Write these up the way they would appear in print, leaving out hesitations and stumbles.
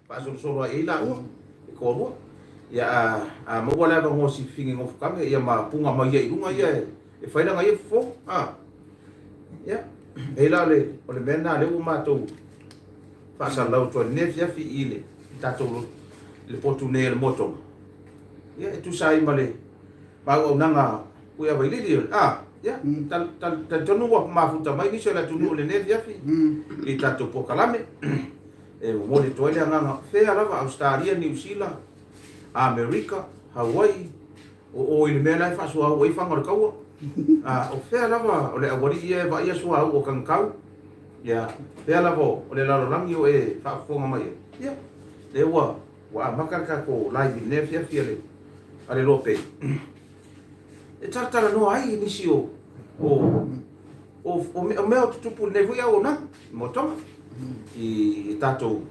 faasolosolo ai i ai laua e toalua. Ia a, a maua le avanoa si fifine nofo tane ia ma puga mai ia i luga ia e fai lana ia fofo. A. Ia, e la le o le mea lena lea ua matou faasalalau atu ai i lenei afiafi i le tatou le potu nei o le Moetoga. Ia e tusa ai ma le auaunaga Pueavailili, a, ia, talitonu ua mafuta mai nisi o le atunuu i lenei afiafi i tatou polokalame. E momoli atu ai le agaga, fea lava, Ausetalia, Niu Sila, Amerika, Hawaii, o o i le mea la e faasuauu ai fana o le taua. A, o fea lava o le aualii ia e vaaia suauu o tagitau, ia, fea lava o le lalolagi o e faafofoga mai ai. Ia, lea ua ua amata le tatou live i lenei afiafi a le a le Lope. E talatalanoa ai nisi o o o o mea o tutupu i lenei foi auaunaga i Moetoga i tatou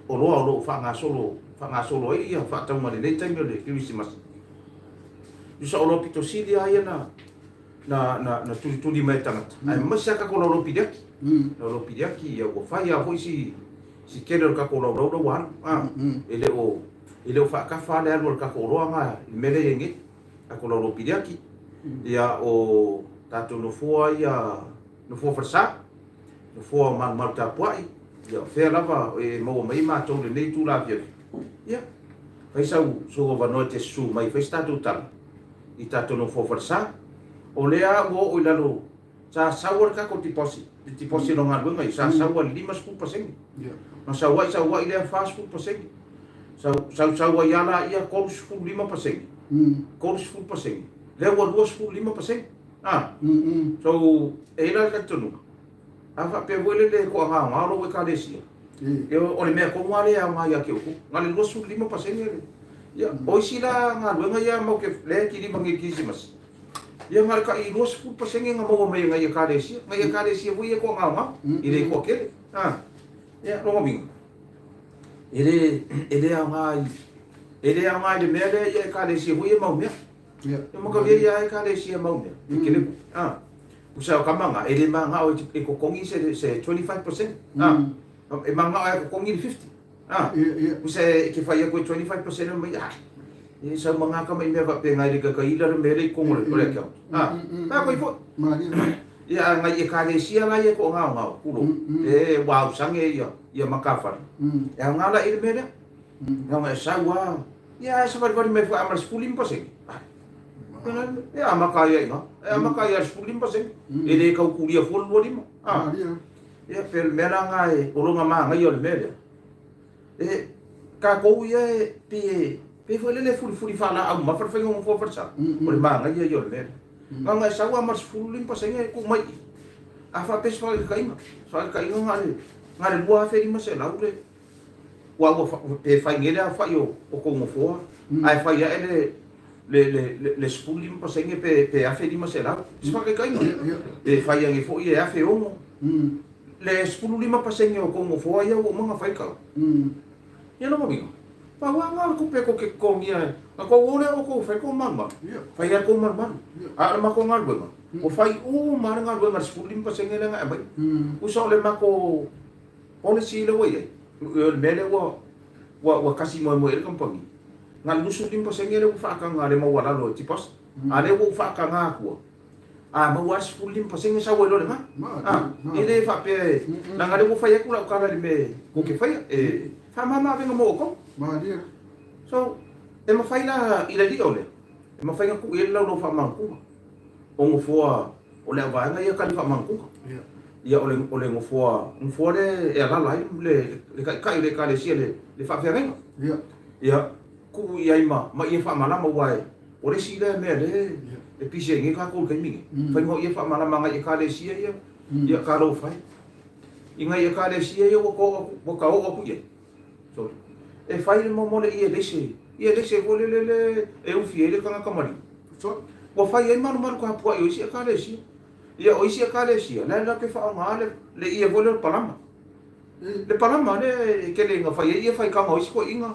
oloa o lo o faagasolo faagasolo ai ia faatauga i lenei taimi o le Kerisimasi. Tusa oloa pito sili lava ia na na na na tulituli mai e tagata, aemaise lava tatou laulau piliaki. Laulau piliaki ia ua fai lava foi si si tele o le tatou laulau la ua alu. A, e le o e le o faatafa le alu o le tatou oloa na i le mea lea e i ai nei. Tatou laulau piliaki, ia o tatou nofoa ia, nofoa falesa, nofoa o malumalu tapuai, ia o fea lava e maua mai ai matou i lenei itula afiafi. Ia, fai sau sou avanoa e te susu mai, fai se tatou tala i tatou nofoa falesa. O lea ua oo i lalo, sa sau le tatou deposit, le deposit o galuega ia, sa sau ai le 50%. Na sau ai, sau ai lea 40%. Sau, sau, sau ai lava laia 35%. 30%. Lea ua 25%. Ah. So, e i ai la le talitonuga, a faapea foi lele e toagaogao lou ekalesia, o le mea tonu lava lea e aoga ia te outou. Na o le 25% le. Ia, o isi la galuega ia matou te, lea e kiliva nei i le Kerisimasi, ia na o le tai 20% na maua mai e nai ekalesia. Nai ekalesia foi ia e toagaogao, e le toatele. A, ia, lona uiga, e le, e le aoga i, e le aoga i le mea lea ia ekalesia foi ia e mau mea. E makalia ia ekalesia e mau mea, e kele. A, usa o tama na, e le manao e totogi se, se 25%. A, e manao e totogi le 50. A, usa e te fai atu e 25% mai, a, e sau ma ngā kama i mea faapena e le kakaila le mea le i tonu o le account. A, a koe foi. Ia, a ngai ekalesia la ia toagaogao, kulo, e ua ausange ia, ia matafale. E aoga la i le mea lea. Leaga e sau lava, ia ae savalivali mai foi a ma le 15%. E amata ai i ina, e amata ai i le 15%. E le tau tulia fua le 25. A, ia, pe o le mea la lena e, o lona manaia o le mea lea. E, tatou ia e, pei e, pei foi lele e fulifuli faalaau mamafa le faiga o nofoa falesa. O le manaia ia o le mea lea. Leaga e sau lava ma le 15% e tuu mai i i. A faapea se faataitaiga, faataitaiga na o le, na o le 2500 le, Aua ua, pe fai nei le aofai o tou nofoa, ae fai ae le le le le 15% pe pe 1500. Se faataitaiga. Pe fai ane foi e 1600. Le 15% o tou nofoa ia ua uma ona fai tala. Ia lona uiga, pau lava lena o le tupe tou te totogia, na tou o lea outou e fai tou malumalu. Fai lava tou malumalu. A o le matou galuega, ua fai uma lava le galuega i le 15% lea na e aumaia. Tusa o le matou policy lea ua i ai, o le mea lea ua ua ua tasi moemoe i ai le kamupani, na o le 25% lea ua faataga le maualalo e deposit, a o lea ua ou faataga atua, a maua lava le 15% sau ai loa i lena. A, e le faapea e, leaga o lea ua fai atu lau tala i le mea tou te faia, e faamama avega mo outou. So, e mafai la i le alii o lea, e mafai ona tuu i ai le laulau faamanutuga. O nofoa o le au vaega ia tali faamanutuga. Ia o le o le nofoa nofoa lea e alala ai le le taitai o le ekalesia le le faafeagaiga. Ia. Ia tuu i ai ma ma ie faamalama aua e o le isi lea mea lea e pisi ai nei tatou i le taimi nei. Fai ma ie faamalama nai ekalesia ia ia talofa e. I nai ekalesia ia ua oo atu ua taoo atu i ai. Sorry. E fai le momo le ie leise, ie leise foi lele le e ufi ai le tagata maliu. Sorry. Ua fai ai malumalu kapua'i o isi ekalesia. Ia o isi ekalesia, la e latou faaaoga le, le ie foi lea o le palama. Le palama lea e tele ina fai ai ie faitaga o isi toeaiina.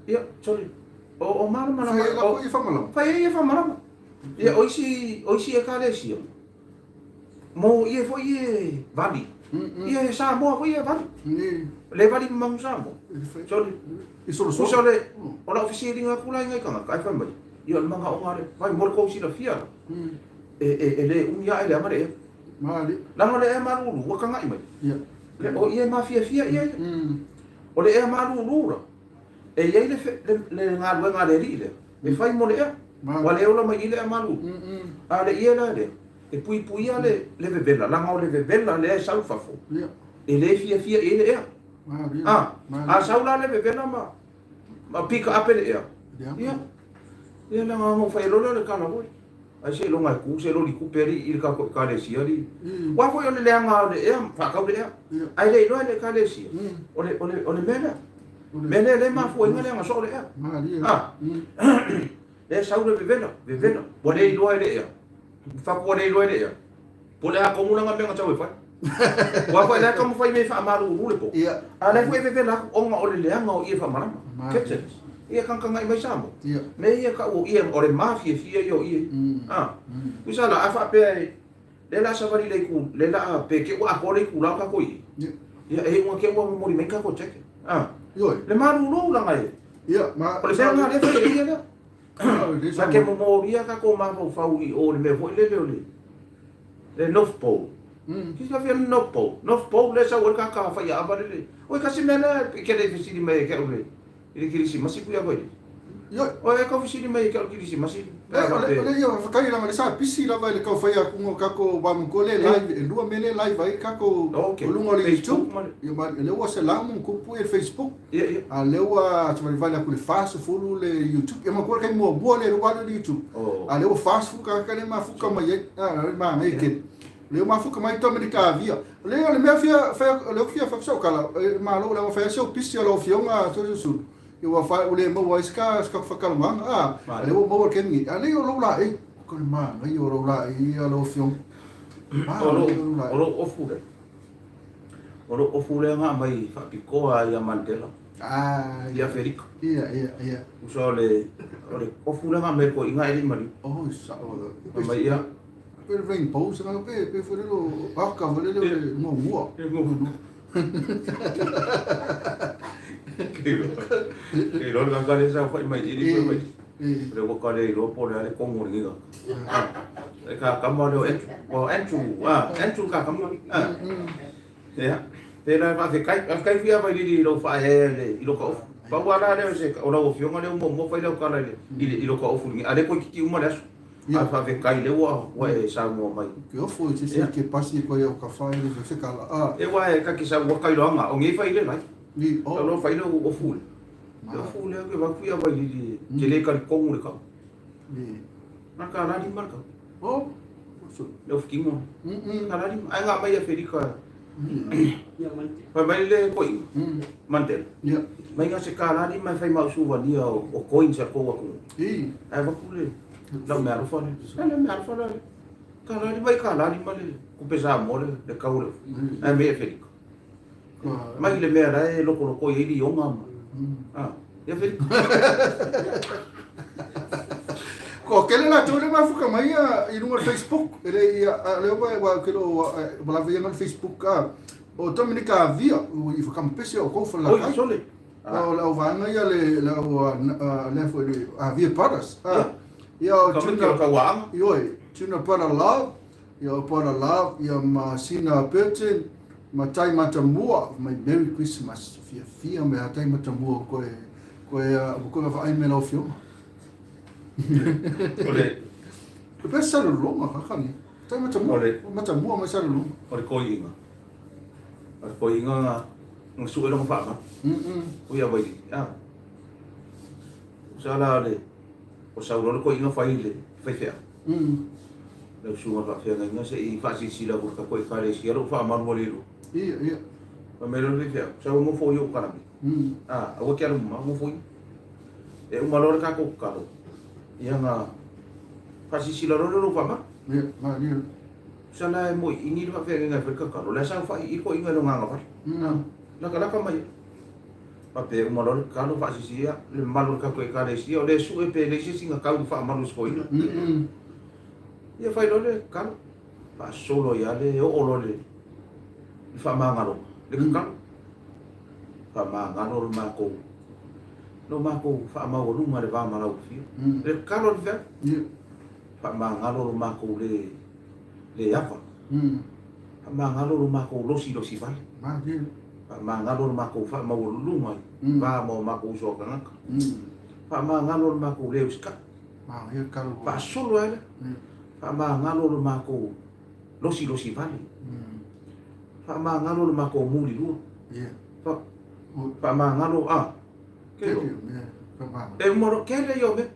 Ia, sorry. O, o malamalama. Fai ai latou ie faamalama. Fai ai ie faamalama. Ia, o isi, o isi ekalesia, mo ie foi ie vali. Ia e Samoa foi ia vali. Le vali ma manu Samoa. Sole. Usa o le, o lau fesiliga atu la i nai tagata ae fai mai, ia o le manaoga lea, fai mo le tou silafia la, e le umi ae leaga le ea. Leaga o le ea malulu ua tagai mai. O ia e mafiafia ia ia. O le ea malulu la, e i ai le, le, le galuega a le alii lea, e fai mo le ea. Ua le ola mai i le ea malulu. A o le ie la lea, e puipuia le, le vevela, leaga o le vevela lea e sau i fafo, e le fiafia i ai le ea. A, a sau la le vevela ma, ma pikaape le ea, ia, ia leaga ona ou fai loa lea o le tala foi. Ai seiloga e ku se loli tupe alii i le tatou ekalesia alii. Aua foi o le leaga o le ea, faatau le ea. Ae le iloa e le ekalesia, o le, o le, o le mea lea. Mea lea lea e mafuaina leaga soo le ea. A, lea sau le vevela, vevela. Ua le iloa e le ea. Fatu ua le iloa e le ea. Po o le a tonu lana mea na sau e fai. Aua foi o la e taumafai mai e faamalulu le poto. A o la e foi e vevela atu ona o le leaga o ie faamalama. Captains. Ia tagatagai mai Samoa. Mea ia tau o ie, o le mafiafia ia o ie. A. Tusa la, a faapea e, lea la savali le itu, lea la pe te ua atoa le itula o tatou i i. Ia, e iuga te ua momoli mai tatou jacket. A. Le malulu langa e. O le mea lena lea e fai e ia lea. Na te momolia tatou mafaufau i o le mea foi lele o le le North Pole. Ki silafia le North Pole? North Pole lea e sau ai le tagata faiaava lele. Oi kasi mea lea e te le i fesili mai ia te au le i le Kerisimasi pui a koe. Oi e tau fesili mai ia te au le Kerisimasi. O le ia faafetai leaga o lea sa pisi lava i le tau fai atu o tatou matua lea live e lua mea lea live ai tatou o luga o le YouTube. Ia ma lea ua selau ma tupu ia le Facebook. A lea ua savalivali atu i le 40 le YouTube. Ia manatua le taimi muamua lea ua alu i le YouTube. A lea ua 40 tagata lea e mafuta mai ai. A, le manaia tele. Lea ua mafuta mai Dominic Avia. O lea o le mea fia fai o lea fia fai sau kala. E malo lea ua fai sau pisi o lau afioga Toeolesulusulu. Ia ua fai ua le maua ai se ka se ka whakalongaga. A, lea ua maua le taimi nei. A lea o lou laei. Ko le manaia o lou laei ia lau afioga. O lou ofu lea. O lou ofu lea na aumai faapitoa ia Mandela. Ah, i Aferika. Ia, ia, ia. Tusa o le, o le ofu lea na aumai e le toeaina ae le i maliu. Oh, sao la. Aumai ia. Pe le rainbow se ngana pe pe foi le lo aka foi le le ngongua. Ke iloa le tagata lea sa fai mai i i mai. Le ua ka le iloa po o le a le kogo o lenei tagata. E ka kama lea o Andrew. O Andrew, ah, Andrew ka kama. Ah. Ia. Pēlā e faafetai. Faafetai foi ia Vailili i lou faaeaea i le i lo ka ofu. Pau lava la lea o se o lau afioga lea ua muamua fai lau tala i le i le i lo ka ofu lenei. A lea toeitiiti uma le aso. Ae faafetai lea ua ua e saunoa mai. Ke ofu i se se ke pasi koe o ka whai le se kala. Ah. E ua e ka ki sau ua kailoanga o ngei fai le lai. Ni o. Lo fai le ofu le. Le ofu le ke va kuia Vailili ke le kali kongu le kau. Ni. Na ka lali ma le kau. Oh. Le ofu kingo. Ka lali ai ngā mai Aferika. Fai mai le koi. Mandela. Yeah. Mai ngā se ka lali mai fai mau suvania o, o coins a kou aku. I. Ai vaku le lau mea alofa le. Ai le mea alofa le. Ka lali mai ka lali ma le kupe Samoa le le kau le. Ai mai Aferika. Mai le mea la e loko loko i li onga ma. Ah, i Aferika. Ko kele la tole mafuka mai ia i lunga o le Facebook e le ia le ua ua ke lo ua lava ia le Facebook a o Dominica Avia i whakamapese o kou whala Oi, sole. O le au vaega ia le le au le foi le Avia Brothers. Ah. Ia o Tuna ka waanga. Ioi, Tuna Brother Love, ia o Brother Love, ia ma Sina Burton, ma Tai Matamua, mai Merry Christmas. Fia fia me ha Tai Matamua koe koe koe vaai me lau afioga. O le E pē Salelologa kaka ni. Tai Matamua. O le Matamua mai Salelologa. O le koiinga. O le koiinga nga nga sue lona faamalu. O ia Vailili. Ah. Sa la le o sau loa le koiinga fai le faifeau. Lau susuga faafeagaiga se i faasilasila atu i le tatou ekalesia lou faamalu ua le iloa. Ia, ia. Fai mai loa le faifeau, sau e nofo i ou kalame. Ah, aua te alu mamao, nofo i. E uma loa le tatou tatalo, ia na faasilasila loa lea o lou faamalu. Ia, malie. Tusa la e moiini le faafeagaiga e fai le tatalo, la e saofai i i le toeaina i lona agavale. Latalata mai ai. Faapea e uma loa le tatalo faasilasila le mamalu o le tatou ekalesia, o lea e sue pe leai se isi na tau i le faamalu i se toeaina. Ia fai loa le tatalo, faasolo ai lava le oo loa le. Le faamagaloga, le kakalo. Faamagalo le makou, lo makou faamaualuga i le va ma lau afio. Le kakalo a le feau. Faamagalo lo makou le, le ava. Faamagalo lo makou losilosi vale. Faamagalo lo makou faamaualuluga i va ma o makou uso a tagata. Faamagalo lo makou le usitai. Faasolo ai lea. Faamagalo lo makou losilosi vale. Faamagalo lo makou mulilua. Faamagalo a. E uma loa, tele ia o mea.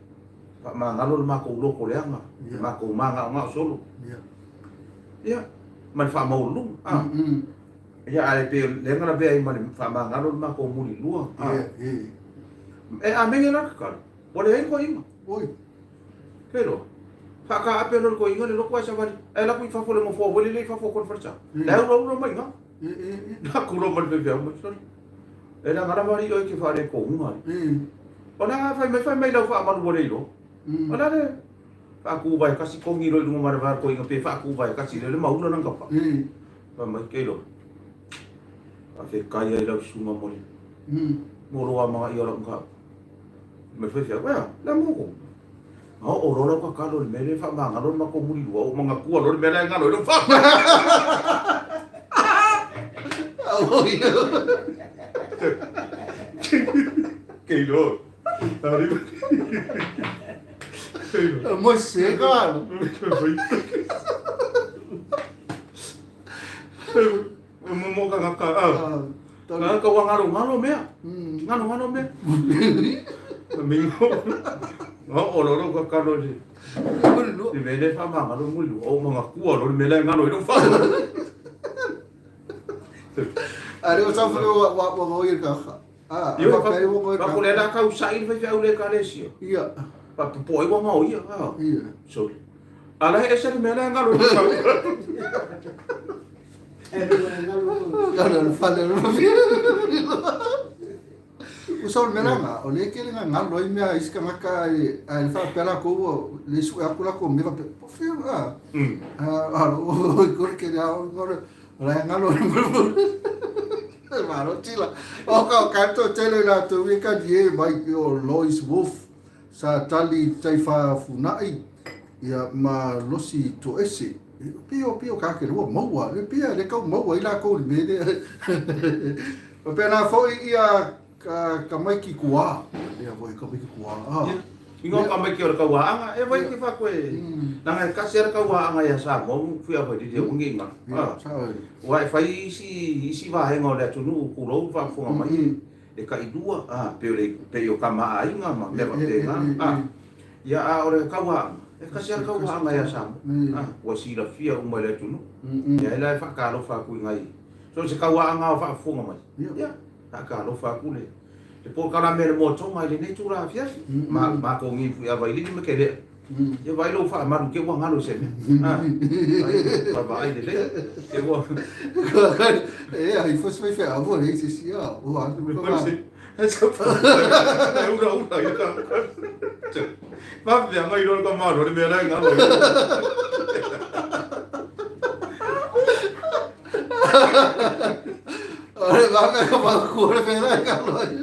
Faamagalo le makou loko leaga, le makou magaogao solo. Ia, ma le faamaualuluga. A. Ia, ae pei o lea na lavea ai ma le faamagalo le makou mulilua. A. E amene la le tatalo, ua leai le toeaina. Oi. Kelo. Faataape loa le toeaina le loto ae savali. Ae alu atu i fafo i le nofoa foi lele i fafo o le falesa. La e ulaula mai i ina. Na kulo mai le faifeau mai, sole. E leaga lava alii oe e te faaletonuga alii. O le a fai mai fai mai lau faamalu ua le iloa. O le a le faatuva e tasi togi loa i luga ma le va o le toeaina pe faatuva e tasi lea le maula lana tapa. Fai mai Kelo. Faafetai ai lau susuga mo le mo lou amanaia o lau mataupu. Fai mai le faifeau, ea, le a mo outou? Na oo loa lau tatalo i le mea lea e faamagalo le matou mulilua, ua manatua loa le mea la e galo ai lou fale. Keilo. Mo se galo. Mo ka ngaka. Ka ua ngalo ngalo mea. Ngalo ngalo mea. Mingo. Nga o loro ka kalo li. I mele fa ma ngalo mui lu o manga kua lo mele ngalo i fa. Ari o sa wa wa wa o i ka. Ah, Io fa fa ko le la kau sai fa fa le ka le sio. Ia. Pa po ai wa ngao ia. Ia. So. Ala he ese le mele ngalo i fa. Galo le fale le Usa o le mea lena, o lea e tele na galo ai mea a isi tagata ae ae faapea latou ua le sue atu latou mea faapea, po o fea a? A o le tele lava o o la e galo ai. Malo tila. O ka ka to tele latou e ka die mai o Lois Wolf sa tali tai fafunai ia ma losi toese. Pio pio ka ke lua maua, le pia le kau maua i lakou le mea lea. Faapena foi ia ka tamaiti kuā. Lea foi tamaiti kuā. Ah. Ingoa tamaiti o le kauaaga, e vai ke fa koe. Langa e kasi a le kauaaga ia Samoa mu fia foi lili au ngi nga. Ua e fai isi isi vaega o le atunuu kulou faafofoga mai e tailua a pe o le pe o kama aiga ma mea faapena. A ia a o le kauaaga, e kasi a le kauaaga ia Samoa. A ua silafia uma e le atunuu. Ia e la e faatalofa atu i nai So se kauaaga o faafofoga mai. Ia, faatalofa atu le le polokalame a le Moatoga i lenei itula afiafi. Ma matou gi fui ava i lili ma ke lea. Ia vaai lou faamalu ke ua galo i se mea. Ah, vaavaai lelei. Ke ua E ai fo se fe avo le se sia. Ua E ura ura ia ka. Faafefea mai loa le tamaloa le mea la e galo ai. O le vave ka makua le mea la e galo ai.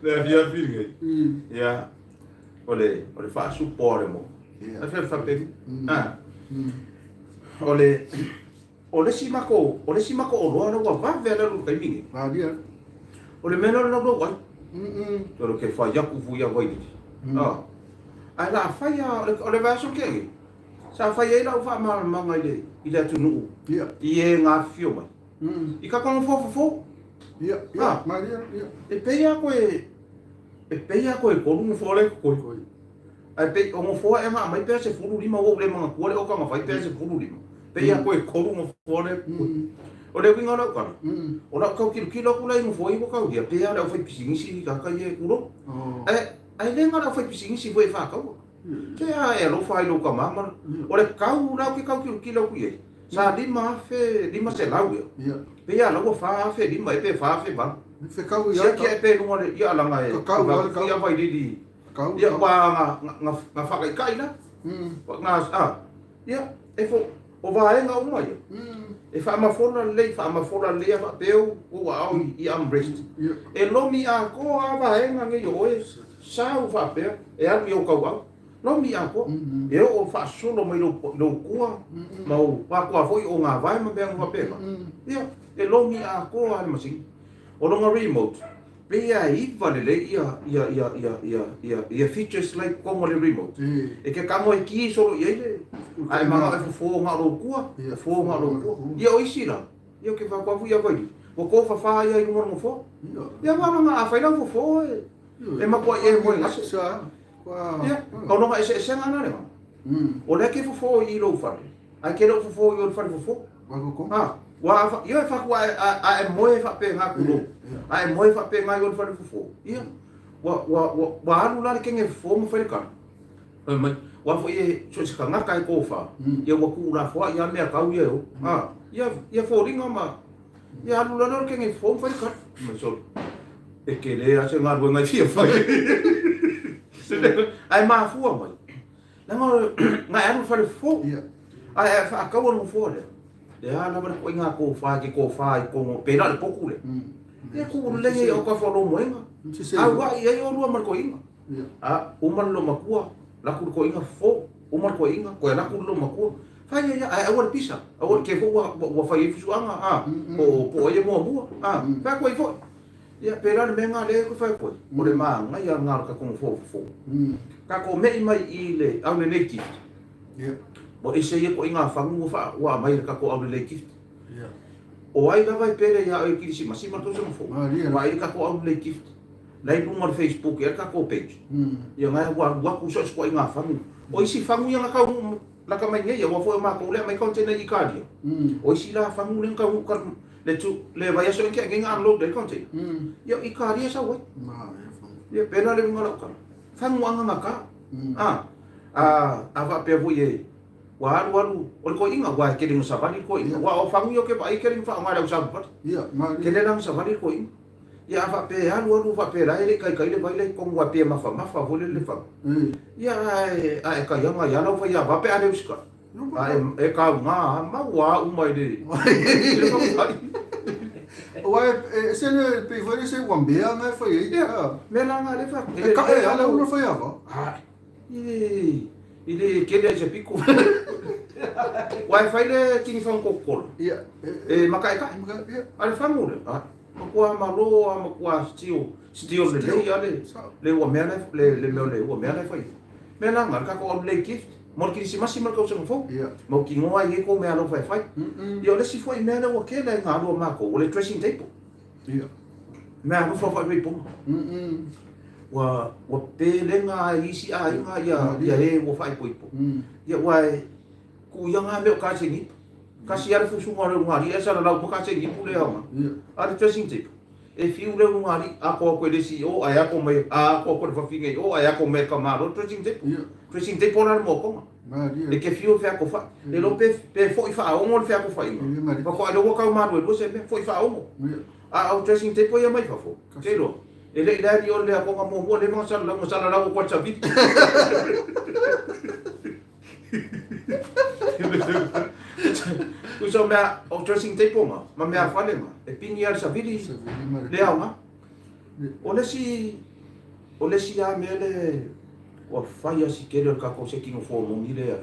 Le afiafi lenei. Ia, o le, o le faasupo a le mo. Ia. Afiafi faapeni. Ah. O le, o le isi matou, o le isi matou oloa lea ua vave lava le alu i le taimi lenei. Malia. O le mea lea o le laulau ai. O le ke fai atu fui a Vailili. Ah. Ae la fai lava, o le vaiaso na tea nei, sa fai ai lau faamalamalamaga i le, i le atunuu. Ia. I e na afifio mai. I ka nofoa fofo. Ia, ia, malia, ia. E pei lava koe, e pei lava koe tolu nofoa la e totoe. Ae pei o nofoa ea na aumai pe a 15 ua ou le manatua le oka na fai pe a 15. Pei lava toe tolu nofoa lea e totoe. O le uiga o lau tala, o lau tau tilotilo atu la i nofoa ia ua taulia, pei lava o le aufaipisinisi ni tagata ia e tulou. Ae ae le na o le aufaipisinisi foi e faataua. Ke a e alofa ai i lou tama ma o le tau la ou te tau tilotilo atu i ai, sa 5500 ea. Pei lava la ua 4500 ea pe 4800. Siaki ae pe i luga o le ia alaga e ia Vailili. Ia, aua na, na, na faataitai la. Na, a, ia, e fo, O vaega uma ia, e faamafola lelei, faamafola lelei a faapea ou aao i armrest. E lomi atoa lava vaega nei o oe, sau faapea, e alu i ou tauau. Lomi atoa. E oo faasolo mai lou tua ma ou atoa foi o gavae ma mea uma faapena. Ia, e lomi atoa lava le masini. O lona remote, pei lava e iva lelei ia ia ia ia ia ia ia features la i totonu o le remote. E te tago e ki solo i ai le ae manao e fofo na o lou tua, fofo na o lou tua. Ia o isi la, ia ou te fautua atu ia Vailili, ua tofafa ia i luga o le nofoa. Ia aua leaga afai lau fofo e e matuai e moe gase. Ia, o lona eseesega lena lena. O lea e te fofo i lou fale, ae te le o fofo i o i le fale fofo. Ha, ua ia e fatu a e moe faapena tulou. A e moe faapena i o i le fale fofo. Ia, ua ua ua ua alu la le kene fofo ma fai le tala. Fai mai, ua foi e so o se tagata e tofa, ia ua tuulafoai lava mea tau ia e o. Ha, ia ia foliga ma ia alu la lea o le kene fofo ma fai le tala. Fai mai, sole, e tele lava se galuega e fia fai. Ae mafua mai, Leaga na e alu i le fale fofo, ae a e faataua le nofoa lea, le a lava le ituaiga tofa e te tofa i totonu, pei la o le potu lea. Ia tuu lelei ai autafa o lou moega, auai ai oulua ma le toeaina. A uma le loomatua, alu atu le toeaina fofo, uma le toeaina, toe alu atu le loomatua. Fai ai lava, ae aua le pisa, aua le te foi ua fai ai fusuaga, a, po o ai e muamua, a, fai atu ai foi. Ia, pēlā le mea lena lea e fai atu ai, o le manaia lena o le tatou nofoa fofo. Tatou me'i mai i le aulelei gift. Ua ese ia ituaiga fagu ua faa, ua aumai e le tatou aulelei gift. O ai lava e pele ia oe i Kirisimasi ma le tausaga fou, vaai le tatou aulelei gift. La i luga o le Facebook ea le tatou page. Ia na ua alu atu so o se ituaiga fagu. O isi fagu ia na taunuu lata mai nei, aua foi o matou lea e aumai container i Italia. O isi la fagu lea na taunuu Le tu, le vaiaso ea tea nei na unload ai le container. Ia, i kalia e sau ai. Ia, pēlā le uiga o lau tala. Faguaga gata. A, a, a faapea foi e, ua alu alu, o le toeaina, aua e tele ina savali le toeaina. Aua o fagu ia ou te vaai e tele ina faaaoga e le au savavali. Tele la ina savali le toeaina. Ia, a faapea e alu alu faapea la e le i taitai le vai la i totonu aua e pei e mafamafa foi lele le fagu. Ia, ae, a e taiaga ai lava lau faiava pe a le usitai. A e kauga lava, maua lava uma i le faguvai. Aua e ese le, pei foi lea se ua mea na e fai ai. Ia, mea la na lea e fai atu. E kaʻe lava le ulu o le faiava. I le kele ai se piko. Aua e fai le tini fagu Coca-Cola. Ia. E makaʻekaʻe. A le fagu lea, matua malo lava, matua steel, steel lelei lava le ua mea la le mea o le ua mea la e fai ai. Mea la na, le tatou aulelei gift. Mo le Kirisimasi ma le tausaga fou. Mautinoa ai e kou meaalofa e fai. Ia o le isi foi mea lea ua tele ai na alu a matou, o le dressing table. Meaalofa foi i poga. Ua, ua pelega ai i isi aiga ia, ia e ua faaipoipo. Ia ua e, tuu ia nga mea o kasenipu. Kasi lava le fusuga o le ulugalii ae salalau uma kasenipu le aoga. A o le dressing table, E fiu le ulugalii, ako atu e le isi i o, ae ako mai, a ako atu e le fafine i o, ae ako mai e le tamaloa le dressing table. Dressing table la le moakoga. E te fiu e feakofai. Le iloa pe, pe foi faaogo le feakofaiga. Faatoa iloa ua tau maluelue se mea, foi faaogo. A o dressing table ia mai fafo, te iloa, e le i la alii o le akoga muamua, leva ona salalau, na salalau atu lava i le savili. Tusa o mea o dressing table ma, ma mea fale ma, e pini lava i le savili le aoga. O le isi, o le isi lava mea le ua fai lava si tele o le tatou se tino fua moni lea.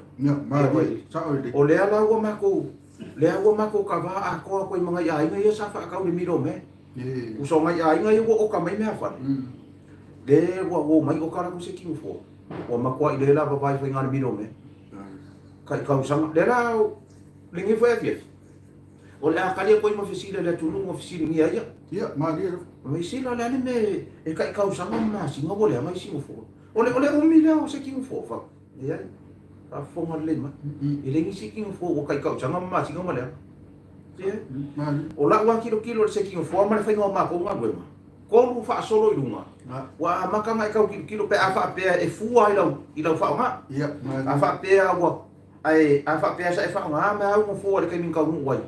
O lea la ua matou, lea ua matou kava atoa atu ai ma nai aiga ia sa faatau i le middleman. Tusa o nai aiga ia ua oka mai meafale, lea ua omai oka latou se tino fua. Ua matuai le lava vai faiga le middleman. Kai tausaga. Lea la lenei foi afiafi. O le a tali atu ai ma fesili a le atunuu ma fesiligia ai ia. Ia, malie lava. Silasila o le a le mea e tai tausaga ma masina ua leaga isi nofoa. O le, o le umi lea o se ki nofoa, fa, leai, faafofoga lelei mai. E leai nisi ki nofoa ua tai tausaga ma masina ma leaga. Leai. O lau lava tilotilo i le seki nofoa ma le faiga o matou galuega, tolu faasolo i luga, ua amata ona e tau tilotilo pe a faapea e fua i lau, i lau faaaoga. A faapea ua, ae a faapea sa e faaaoga mea au nofoa i le taimi na taunuu ai,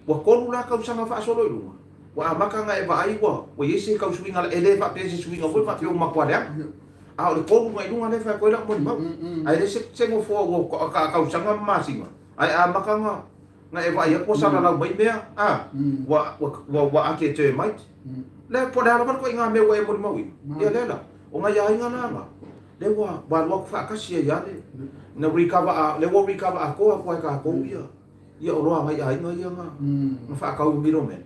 ua tolu la tausaga faasolo i luga, ua amata ona e vaai ua, ua i ai se tau suiga, e le faapea se suiga foi faapea ua matua leaga. A o le tolu na i luga lea e fai atu ai lau molimau. Ae le se, se nofoa ua tausaga ma masina. Ae amata na na e vaai atu ua salalau mai mea, a, ua, ua, ua, ua ake termite. Lea, po o le a lava le ituaiga mea ua e molimauina, ia lea la, o nai aiga la na, lea ua, ua alu atu faatasi ai lava le, na recover a, lea ua recover atoa atu lava e tatou ia, ia oloa a nai aiga ia na, na faatau i middleman.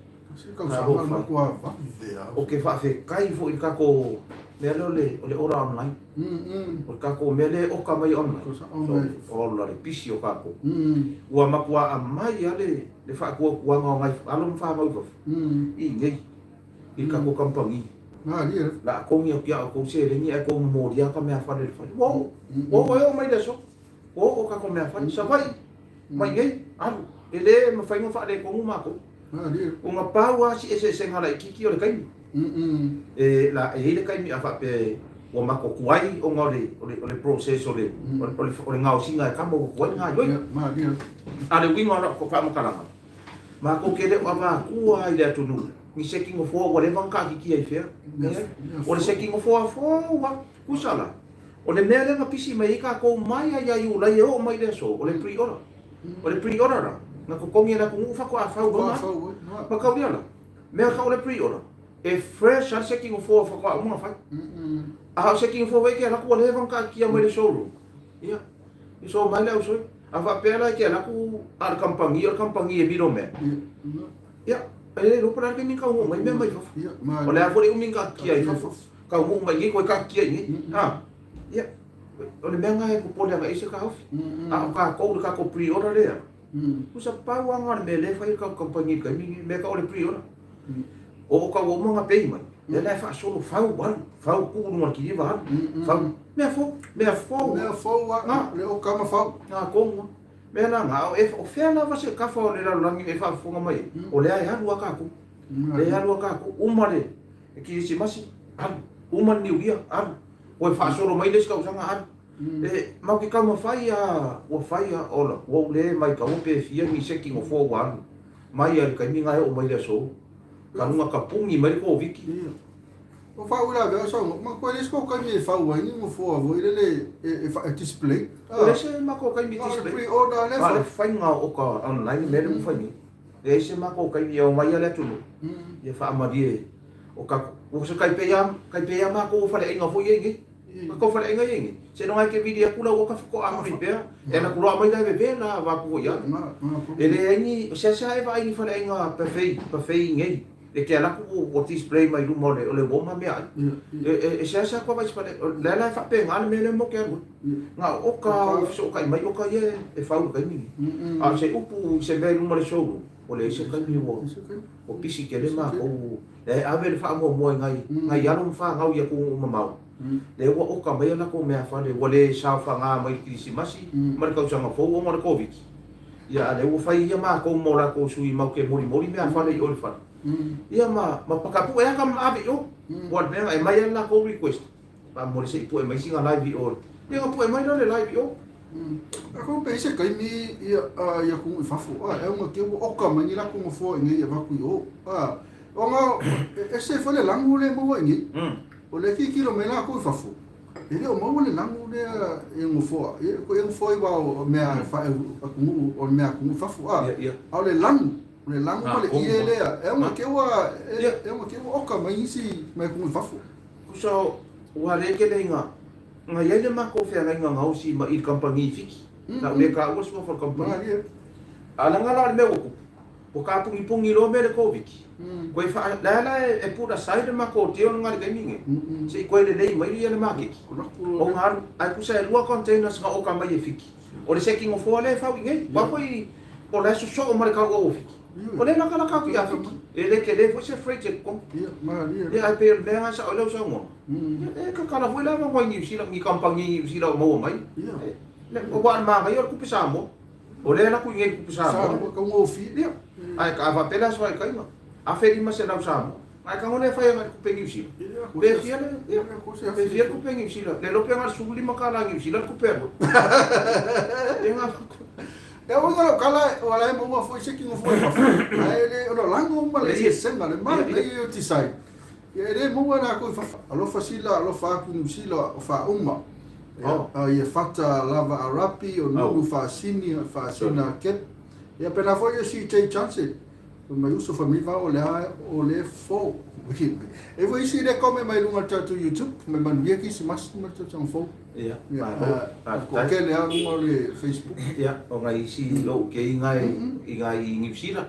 Ou te faafetai foi i le tatou mea lea o le, o le order online. O le tatou mea lea e oka mai online. Ola le pisi o tatou. Ua matua aumai lava le, le faatuatuaga o nai alo ma fanau i fafo i inei i le tatou kamupani. La a togi atu ia outou seleni ae tou momolia ata meafale i le fale. Ua oo, ua oo e oo mai le aso. Ua oo tatou meafale. Savaii mai nei, alu. E le mafai ona faaletonu matou. Ona pau lava si eseesega laitiiti o le taimi. E, la, e i ai le taimi a faapea ua matou tuai ona o le, o le, o le process o le, o le, o le gaosiga e kama ua tuai le gaoioiga. A o le uiga o lau faamatalaga, matou te le o avatua lava i le atunuu ni seki nofoa ua leva ona taatitia i fea. O le seki nofoa fou lava. Tusa la, o le mea lea na pisi mai ai tatou mai lava ia Iulai e oo mai i le aso, o le pre-order. O le pre-order la, na totogi e le atunuu faatoa fau loa ma Mataulia la, mea tau o le pre-order, e fresh lava le seki nofoa faatoa uma ona fai. A o seki nofoa foi e te alu atu ua leva ona taatia mai le showroom. Ia, e so mai le ausoi. A faapea la e te alu atu a o le kamupani, o le kamupani e middleman. Ia, e le iloa po o le a le taimi na taunuu mai mea mai fafo. O le a foi le umi na taatia ai fafo. Taunuu mai nei koe taatia i nei. A, ia, o le mea lena e popole agai ai se taofi. A o tatou le tatou pre-order lea, tusa pau lava lena o le mea lea e fai e le tatou kamupani i le taimi lenei, mea tau o le pre-order. O o tau ua uma ona pay mai, lea la e faasolo fau alu, fau tuu i luga o le kiliva alu, fau, mea fou, mea fou. Mea fou lava, le oka ma fau. Na tonu lava. Mea la na, o fea lava se tafa o le lalolagi e faafofoga mai ai, o lea e alu lava tatou. Lea e alu lava tatou, uma le Kerisimasi, alu, uma le Niuia, alu, toe faasolo mai le isi tausaga, alu. E matou te taumafai lava, ua fai lava, ola, ua ou le maitaua pe fia ni seki nofoa ua alu mai lava i le taimi lena e oo mai le aso, talu ona tapuni mai le Koviti. O faauilavea o saunoa, ma koe le isi kou taimi e fau ai ni nofoa foi lele e display. O le isi matou taimi display. Pre-order lea. A o le faiga o oka online le mea lea ua fai nei. Leai se matou taimi e omai lava le atunuu ia faamalie o tatou ua se tai pei a tai pei a matou faleaiga foi ia i nei. Matou faleaiga ia i nei seiloga e te vili atu lau oka faatoa prepare e alu atu loa aumai la e vevela avatu foi ia. E leai ni seasea e vaai ni faleaiga buffet buffet i nei e te alu atu ua display mai luma o le o le uo ma meaai. E seasea atu vaai se fale o lea la e faapena le mea lea mo te alu ai. Na o oka ua fesootai mai oka ia e fau i le taimi lenei. A o se upu i se mea i luma o le showroom, ua leai se taimi ua pisi tele matou. E ave le faamuamua i nai nai alo ma fanau i atunuu mamao, lea ua oka mai a latou meafale, ua le saofaga mai i le Kerisimasi ma le tausaga fou ona o le Koviti. Ia a o lea ua fai ia matou ma o latou sui matou te molimoli meafale i o i le fale. Ia ma ma pakapu e aka ma ave i o. Ua o le mea lena, e aumai lava le latou request. Faamolemole se i pue mai sina live i o. Ia ona pue mai lea o le live i o. Ako pe i se taimi ia ia atunuu i fafo a e auga te ua oka mai ni latou nofoa i nei e avatu i o. A ona e ese foi le lagu lea e maua i nei. O le tilotilo mai latou i fafo e le o maua le lagu lea i nofoa. Ia ko ia nofoa i wa o mea e fa atunuu o mea atunuu i fafo a. A o le lagu o le lagu ma le ie lea e auga te ua e auga te ua oka mai nisi mai atunuu i fafo. Tusa ua le tele ina na i ai le matou feagaiga gaosi ma i le kamupani i Fiti. Na ou le taua le suafa o le kamupani. A leaga la o le mea ua tupu, ua tapunipuni loa mea le Koviti, toe faa, lea la e put aside le matou deal lena i le taimi lenei, se i toe lelei mai le maketi. Ona alu, ae tusa e lua containers na oka mai e Fiti. O le seki nofoa lea e fau i nei, aua foi o la e sosoo ma le tauau o Fiti. O lea e latalata atu ia Fiti, e le tele foi se freight e totogi. Ia ae pei o le mea lena e sao ai lau saunoaga. E tatala foi la avanoa i Niu Sila, ni kamupani i Niu Sila o maua mai. Aua o le manaia o le tupe Samoa. O lea e alu atu i nei i le tupe Samoa. Ia, ae a faapea le aso faitaina, 1500 Samoa. Ae tago lea e fai agai i le tupe Niu Sila. Pe fia le, ia, pe fia le tupe Niu Sila. Le iloa pe na o le 15 tala Niu Sila le tupe alu. Ia na. E uiga lau tala, o la e maua foi se tino foi fafo. Ae le, o le lago ma le eseesega, le manaia o design. Ia e le maua latou i fafo. Alofa sila, alofa atu Niu Sila o faauma. Ia, ia Fata lava Arapi, o Nunu Faasini, Faasina Kep. Ia pena foi ia CJ Johnson. Fai mai uso fai mai vao o le a o le fou. E foi isi le kome mai luga o le tatou YouTube, mai manuia Kirisimasi ma le tausaga fou. Ia, malo. Faafetai. Ko kele a luga o le Facebook. Ia, o ngai isi lou ke i ngai i ngai i New Zealand,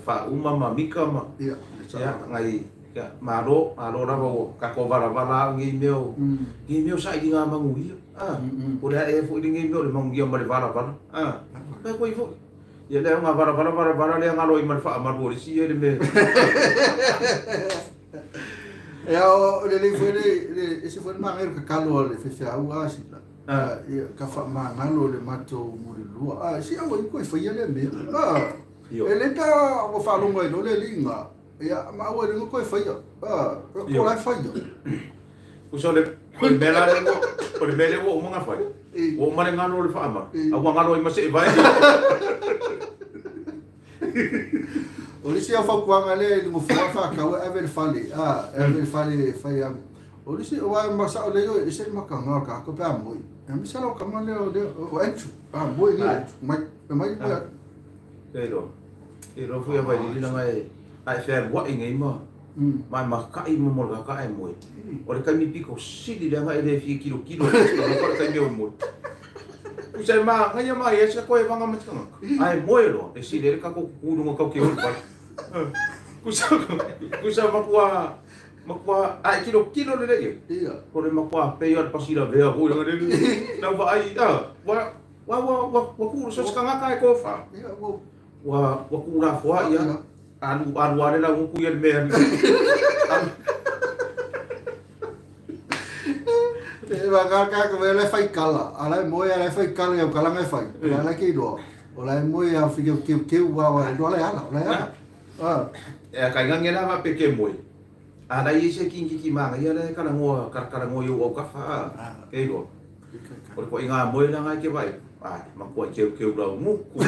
faauma ma Mika ma Ia, ia ngai ia malo, malo lava ua tatou valavala au nei mea o nei mea o sailiga manuia. Ah, o le a ea foi lenei mea o le manuia ma le valavala. Ah, pai koe foi. Ia lea nga valavala valavala lea galo ai ma le faamalu o le isi ia le mea. Ia o le lei foi le le ese foi le magaia o le kakalo a le faifeau a sila. Ah. Ia ka faamagalo le matou mulilua. Ah, si aua i koe faia lea mea. Ah. E le pe a ua faalogo ai loa le alii ga. Ia ma aua e le koe faia. Ah, ko la e faia. Uso le o le mea la lea ua o le mea lea ua uma ona fai. Ua uma le galo o le faamalu. A ua galo ai ma see vae. O le isi au fautuaga lea i le nofoa faatau e ave i le fale, a, e ave i le fale e fai a. O le isi, aua e sao lelei oe, e ese le mataga o le tagata pe a moe. Aemaise lava o tama lea o lea, o Andrew, a moe nei Andrew, mai, mai moe atu. Ke iloa. Ke iloa foi a Vailili leaga e a e fealuai nei ma ma e maka'i ma mo le tagata ae moe. O le taimi pito sili leaga e le fia tilotilo ai se tagata o le taimi o e moe. Pusa e manaia ma ia se koe vanga ma te tagata. Ae moe loa, e sili ai le tatou kuku i luga tau ke o le fale. Pusa, pusa matua, matua, a e tilotilo lelei ai. Ia. O le matua pei o le pasi lavea foi leaga le lau vaai, a, ua, ua, ua, ua, ua tuu so se tagata e tofa. Ia, ua. Ua, ua tuulafoai ia. Alu, alu lava le laugutu ia i le mea. E waka ka ko le fai kala, ala e moe ala e fai kala e kala ngai fai. Ala ala ke iloa. O la e moe a fike keu keu wa wa lo ala ala, la ala. Ah. E ka inga ngela va pe ke moe. Ala i se kingi ki manga ia le kala ngoa kala kala ngoa i au kafa. Ke iloa. O le ko inga moe la ngai ke vai. Ai, makua keu keu lau nguku.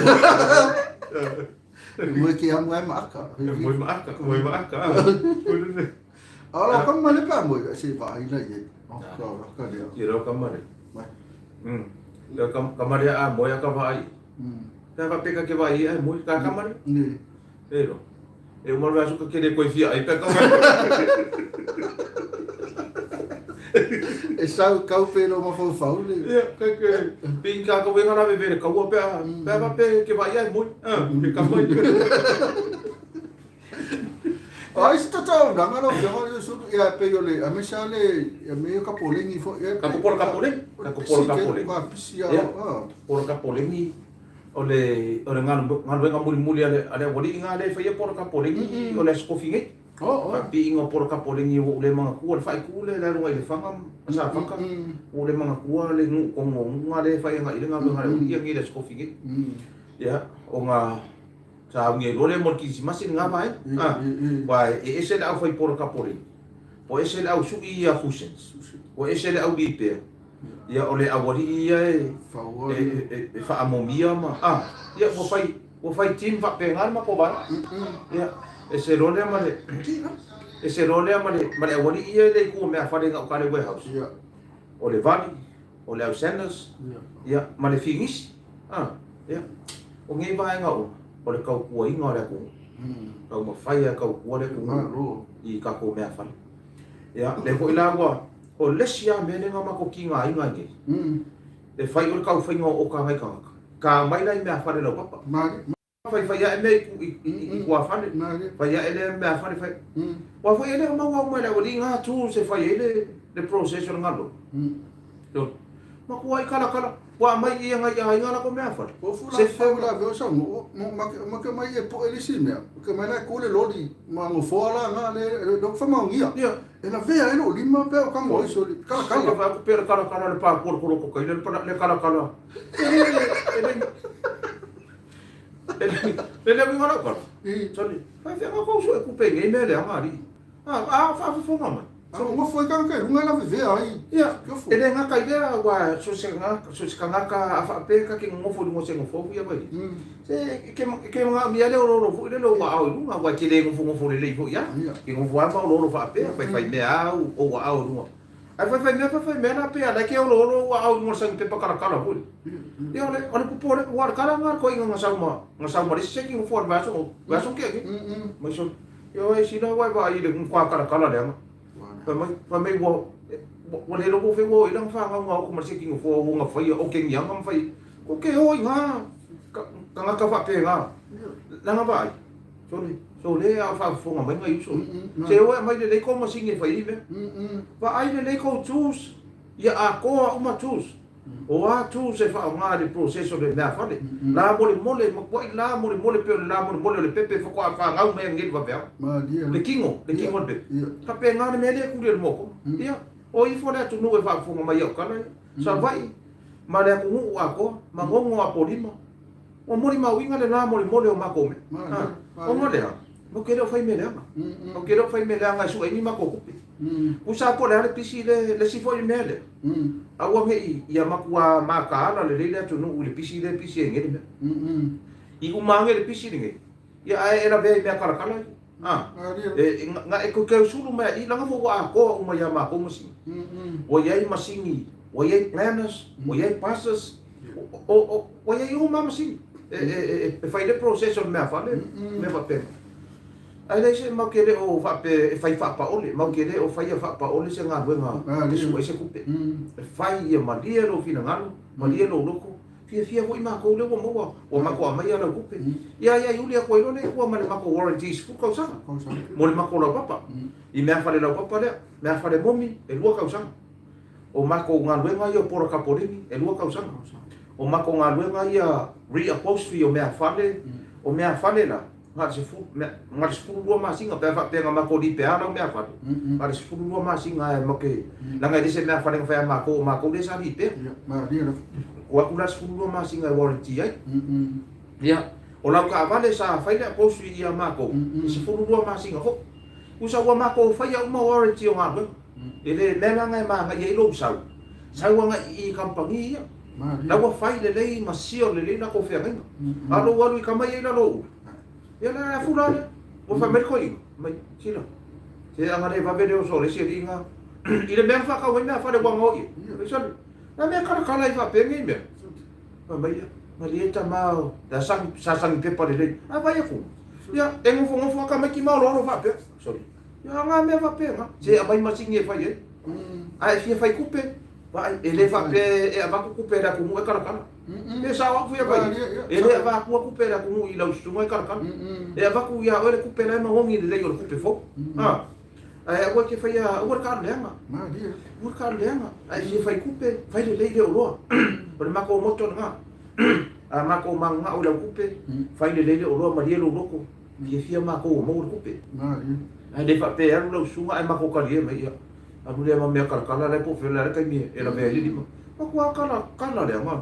E moe ke amu ai ma aka. E moe ma aka, moe ma aka. Ala ka male pa moe se va ai la ye. Ka ka lea. Ia rau ka male. Mai. Ia ka male a moe a ka va ai. Ka va peka ke va ai ai moe ka ka male. Ni. E ro. E uma le aso ka kere koe fia ai pe ka. E sau kau pe lo mafaufau le. Ia, ke ke pe ka ka wenga la vevere kaua pe a pe a pe ke va ia moe. Ah, ke ka moe. Ai se tatau nanga lo fia o su ia pe yo le a me sa le ia me ka polengi fo ia. Ka popolo ka polengi, ka popolo ka polengi. Ka pisi ia. Popolo ka polengi o le o le galuega mulimuli a le a le aualii ga le faia polo ka polengi o le aso kofi nei. Faapiiga o polo ka polengi ua ou le manatua le faaitu lea i le aluga i Lefaga ma Safata, ua ou le manatua le nuu tonu o nuu ga lea e fai agai i le galuega a le aualii ia nei i le aso kofi nei. Ia ona sauni ai loa lea mo le kirisimasi lena vaega. Aua e ese le aufai polo ka polengi, ua ese le au sui ia cushions, ua ese le au lipea. Ia o le aualii ia e e faamomia ma a ia ua fai ua fai team faapena le matou vaega. Ia ese loa lea ma le ese loa lea ma le ma le aualii ia e le i tu o meafale i gauta le warehouse. O le vali, o le au sanders, ia ma le figisi. A ia o nei vaega uma o le tautuaina o le atunuu. Taumafai lava e tautua le atunuu i tatou meafale. Ia lea foi la ua O le isi lava mea lea na matou tigaina ai nei, e fai o le taufaiga o oka a nai tagata, ta mai la i meafale laupapa. Faifai ae mea i tuafale, fai ae lea meafale fai. Aua foi e le o maua uma e le aualii na tools e fai ai le process o le galuega. Matuai kalakala, ua aumai i nai aiga latou meafale. O fula fau la veo sa mo ma ke mai e po e lisi mea. Ke mai la ko le loli ma ngofoa la nga le lo fa maungia. E lavea ai lou lima pe o kamo ai soli. Kalakala. Ka fai pe kalakala le pa ko ko ko kai le le kalakala. E le e le e le winga lau kala. Soli. Fai fai ko so e kupe ngai me le anga ali. Ah ah fa fofoga mai. A o ngofo ai kanga kai lunga la vevea ai. Ia, e le gata i lea, aua so se gaka, so se kangaka a faapea ka ke ngofo i lunga o se ngofo ia mai. Se ke ke manaomia le oloolo foi lele o aao i luga, aua e te le nofonofo lelei foi lava. Ke nofo lava ma oloolo faapea, faifai mea lava ou aao i luga. Ae faifai mea faifai mea la pe a la ke olo olo ua au mo sang pepa kala kala foi. Ia ole ole pupo le ua kala nga ko inga nga ma nga sau ma le se ki fo va so va so ke ke. Mai so ia oi sila wa va i le kwa kala kala le nga. Fa mai fa mai ua ua le logo fe ua i lang fa nga nga ko ma se ki fo nga fai o ke ngi nga fai. Ko ke ho i nga ka nga ka fa pe nga. La nga vai. So le so le a faafofoga mai nai uso. Se o e aumai lelei kou masini e fai ai mea. Vaai lelei kou tools, ia atoa uma tools. O a tools e faaaoga i le process o le meafale. La molemole, matuai la molemole pei o le la molemole o le pepe faatoa fanau mai ananei le vaveao. Le kino, le kino o le pepe. Faapena le mea lea e tuli e le moakono. Ia, o ifo le atunuu e faafofoga mai i au tala ia. Savaii ma le atunuu atoa, Manono, Apolima. Ua molimauina le la molemole o makou mea. Ona o le a? Matou te le o fai mea leaga. Matou te le o fai mea leaga e sue ai ni matou tupe. Tusa po o le a le pisi le isi foi mea lea, aua ne i ia matua mataala lelei le atunuu i le pisi lea e pisi ai nei le mea. I uma ane le pisi lenei, ia ae e lavea i mea kalakala ia. E, na e keusulu mai ai, leaga foi ua atoa uma ia matou masini. Ua i ai masini, ua i ai planners, ua i ai buses, ua i ai uma lava masini e fai le process o le meafale, mea faapena. Ae leai se, matou te le o faapea e fai faapaole, matou te le o faia faapaole se galuega e sue ai se tupe. E fai ia malie lou finagalo, malie lou loto, Fiafia foi matou lea ua maua, ua matou aumaia lau tupe. Ia ia iuli atu ai loa lea i tua ma le matou warranty i 10 tausaga mo le matou laupapa. I meafale laupapa lea, meafale momi e 2 tausaga. O matou galuega ia o polokapoleni e 2 tausaga. O matou galuega ia re-upholstery o meafale, o meafale la, na o le 10, na o le 12 masina pe a faapea na matou lipea lau meafale, na o le 12 masina e matou te, leaga e le se meafale na fai a matou, o matou lea sa lipea. Tuu atu la 12 masina e warranty ai. Ia, o lau taavale sa fai le upholstery ia matou, e 12 masina foi. Tusa ua matou faia uma warranty o galuega. E le mea la na e manaia ai lou sau, sau agai i i kamupani ia. La ua fai lelei ma seal lelei latou feagaiga. A o lou alu i tama ia i lalo o ulu, ia le afu la lea. Ua fai mai le toeaina, mai, sila, se ana le vave le oso o le isi alii na, i le mea na faatau ai meafale ua gaoi ai. Fai sole, na mea kalakala ai faapea nei mea. Fai mai ia, malie tama, la sagi, sa sagi pepa lelei. A vai atu, ia, e nofonofo lava tamaiti ma oloolo faapea. Sole, ia, nga mea faapena, se aumai masini e fai ai. A e fia fai tupe, Vaai, e le faapea e avatu tupe a le atunuu e kalakala. Pe sao au fia fai? E le avatua tupe a le atunuu i lau susuga e kalakala. E avatu ia oe le tupe la e magogi lelei o le tupe fou. Ha. Ae aua e te faia, aua le taalu leaga. Aua le taalu leaga. A e fia fai tupe, fai lelei le oloa. O le matou motto lena. A matou mananao i lau tupe, fai lelei le oloa, malie lou loto. Fiafia matou ua maua le tupe. Ae le faapea e alu lau susuga ae matou talie mai, ia. Alu lea ma mea kalakala la e po o fea o le a le taimi e lavea ai le lima. Matua kala, kala le agaga.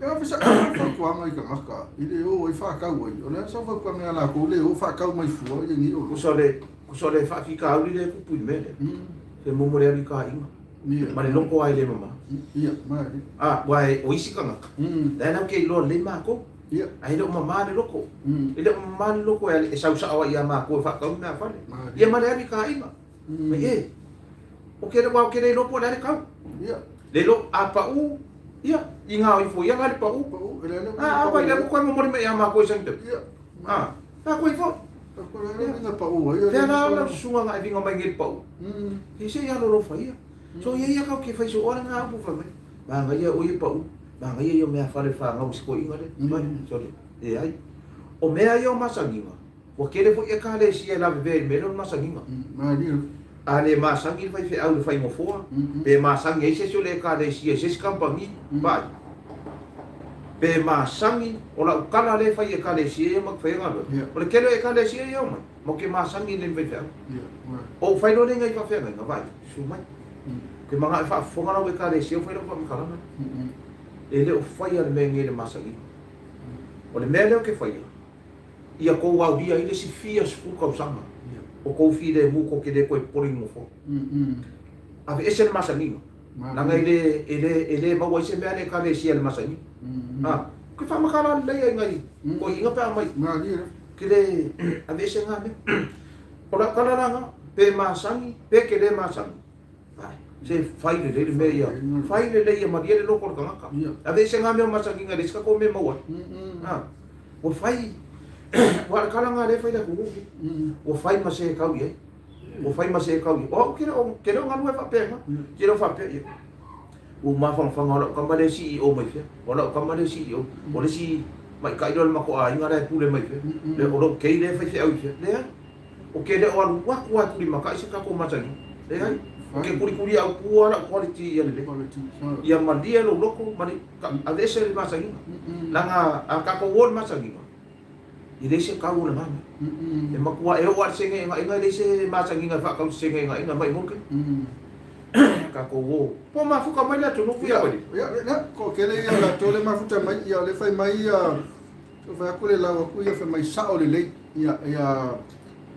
E ave sa fautuaga i tagata i le o ai faatau ai. O le a sau fautuaga ia latou le o faatau mai fua ia nei oloa. Tusa o le, tusa o le faafitauli lea e tupu i le mea lea. Se momo le alu i kaiga. Ma le loko lava e le mama. Ia, malie. A, aua o isi tagata, la e latou te iloa lelei matou. Ae le o mama le loko. E le o mama le loko e sau sao ai ia matou e faatau meafale. Ia ma le alu i kaiga. Mai e, o ke aua o ke le iloa po o le a le kau. Ia. Le iloa, a pau, ia, i ngā ifo ia la le pau. Pau, e le le. A, a vai le koe momoli mai ia mākou i sani pepa. Ia. A, a koe ifo. A koe le le pau ai. Fea la lau susuga nga e vinga mai nge pau. E se ia lolo fai ia. So ia ia kau ke fai so ora ngā upu fai mai. Manga ia o ia pau. Manga ia ia mea whare whāngau si koe inga le. Mai, sorry. E ai. O mea ia o masanginga. Ua tele foi Ekalesia e lavevea i le mea lea o le masagiga. A le masagi le faifeau i le faigofua, pe masagi ai se isi o le Ekalesia i se isi kamupani, vaai. Pe masagi, o lau tala lea e fai i Ekalesia ia matou te faia galuega. O le tele o Ekalesia ia e omai, matou te masagi i le faifeau. Ou fai loa lea i nai faafeagaiga, vaai, susu mai. Ou te manao e faafofoga lau Ekalesia, ou fai lau faamatalaga lea. E le o faia le mea lenei i le masagiga. O le mea lea ou te faia, Ia kou aulia ai le isi fia sefulu tausaga o kou filemu kou te le toe popole i nofoa. Aveese le masaniga, leaga e le, e le, e le maua ai se mea a le Ekalesia i le masaniga. A, ke faamatala lelei ai nai toeaiina pe a aumai. Ke le aveese na mea. O lau tala la na, pe masani, pe ke le masani. Se fai lelei le mea ia. Fai lelei ia malie le loko o le tagata. Aveese na mea o masaniga e leai se tatou mea e maua ai. Ua fai, aua o le tala lena o lea e fai i le atunuu lenei. Ua fai ma se e tau i ai. Ua fai ma se e tau i ai. O au ou te le o galue faapena. Ou te le o faapea, ia, ua ou mafanafana o lau tama lea e CEO mai fea, o lau tama lea e CEO, o le isi maita'i lea o le matou aiga la e pule mai fea, o lou kei lea e faifeau i fea. Leai. Ou te le o alu atu lava e tulimatai se tatou masaniga. Leai. Ou te kulikuli au pū lava lau quality ia lelei. Ia malie lou loto, aveese le masaniga. Leaga a tatou o i le masaniga, e leai se tau o lena mea. E matua e oo lava i le segeagaina e leai se masaniga e faatau i se segeagaina mai mo le taimi. Tatou o. Po o mafuta mai le atunuu ia Vailima? Ia, ia, toatele ia latou le mafuta mai, ia o lea fai mai ia Fai atu le lau atu ia fai mai sao lelei ia ia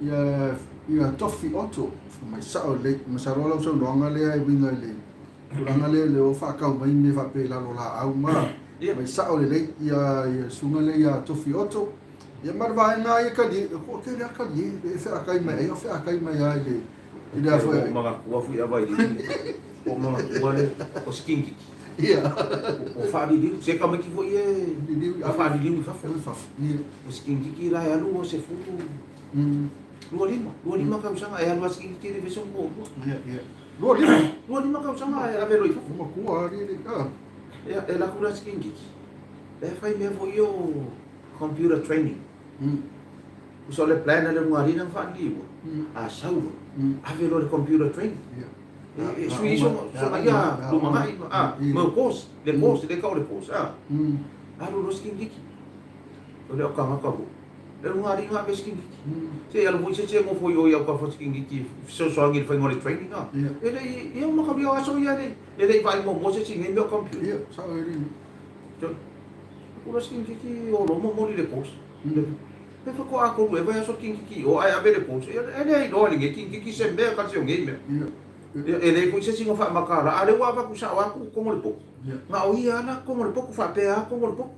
ia ia tofi oto fai mai sao lelei masalo lau saunoaga lea e uiga i le tulaga lea le o faatau mai mea faapea i lalo laau ma mai sao lelei ia ia susuga lea ia tofi oto ia ma le vaega ia kalie ko tele a kalie e feakai mai ai o feakai mai ai le i le afo e manatua fui ava i o manatua le o sikingiki Ia. O faaliliu, se tamaiti foi e a faaliliu i fafo. I fafo. Ia. O sikingiki la e alu o 10 25, 25 tausaga e alu a sikingiki le vesa mo lua. Ia, ia. 25. 25 tausaga e ave loa i fafo. Matua ali le. Ah. Ia, e laku la sikingiki. E fai mea foi o computer training. Usa o le plan a le ulugalii na faaliliua, a sau loa, ave loa i le computer training. E sui ai sona ia lumanai, ma o course, le course, le tau o le course, a. Alu loa sikingiki. O le tagata foi, le ulugalii na ave sikingiki. Se i alu foi se isi e nofo i o i autafa o sikingiki e fesoasoani i le faiga o le training, a. E le i, ia ma kaulia o aso ia e le i vaai muamua se isi i nei mea o computer. Ia, sao e le. Kula sikingiki o lo momoli le course. Pe faatoa atonu e vaiaso kingiki i o ae ave le course. E le iloa e lenei kingiki se mea kasi o nei mea. E leai foi se isi na faamatala, a o lea ua avatu sao lava tuu totonu o le potu. Na o ia lava totonu o le potu faapea lava totonu o le potu.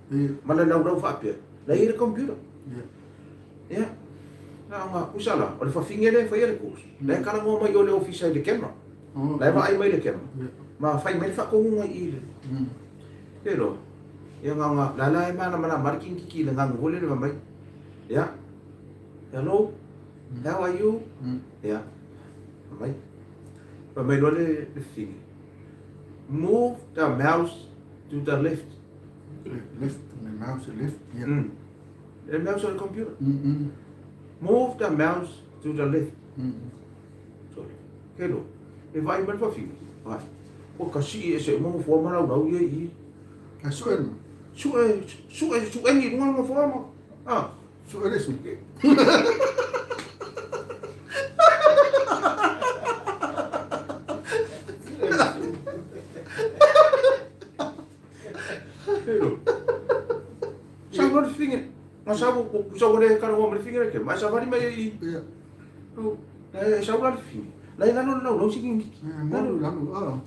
Ma le laulau faapea, la e i ai le computer. Ia, na ona tusa la, o le fafine lea e faia le course, la e talanoa mai i o i le ofisa i le camera. La e vaai mai i le camera, ma fai mai le faatonuga i i le. Ke loa. Ia na ona, la la e malamalama lava le kingiki i le ganu foi lele fai mai, ia, hello, how are you? Ia, fai mai, fai mai loa le fafine, move the mouse to the left. Left, the mouse left, yeah. Le mouse o le computer. Move the mouse to the left. Sorry. Ke loa, e vaai mai le fafine, ai, ua kasii ese uma nofoa ma laulau ia i i. Ae sue le. Sue, sue, suegi i luga le nofoa ma, a. Sue le sue. Sau loa le fafine, na sau, sau ua le talanoa ma le fafine lea, ma e savali mai ai i i. E sau la le fafine, la e lalo le laulau sikingiki. Lalo, lalo, a.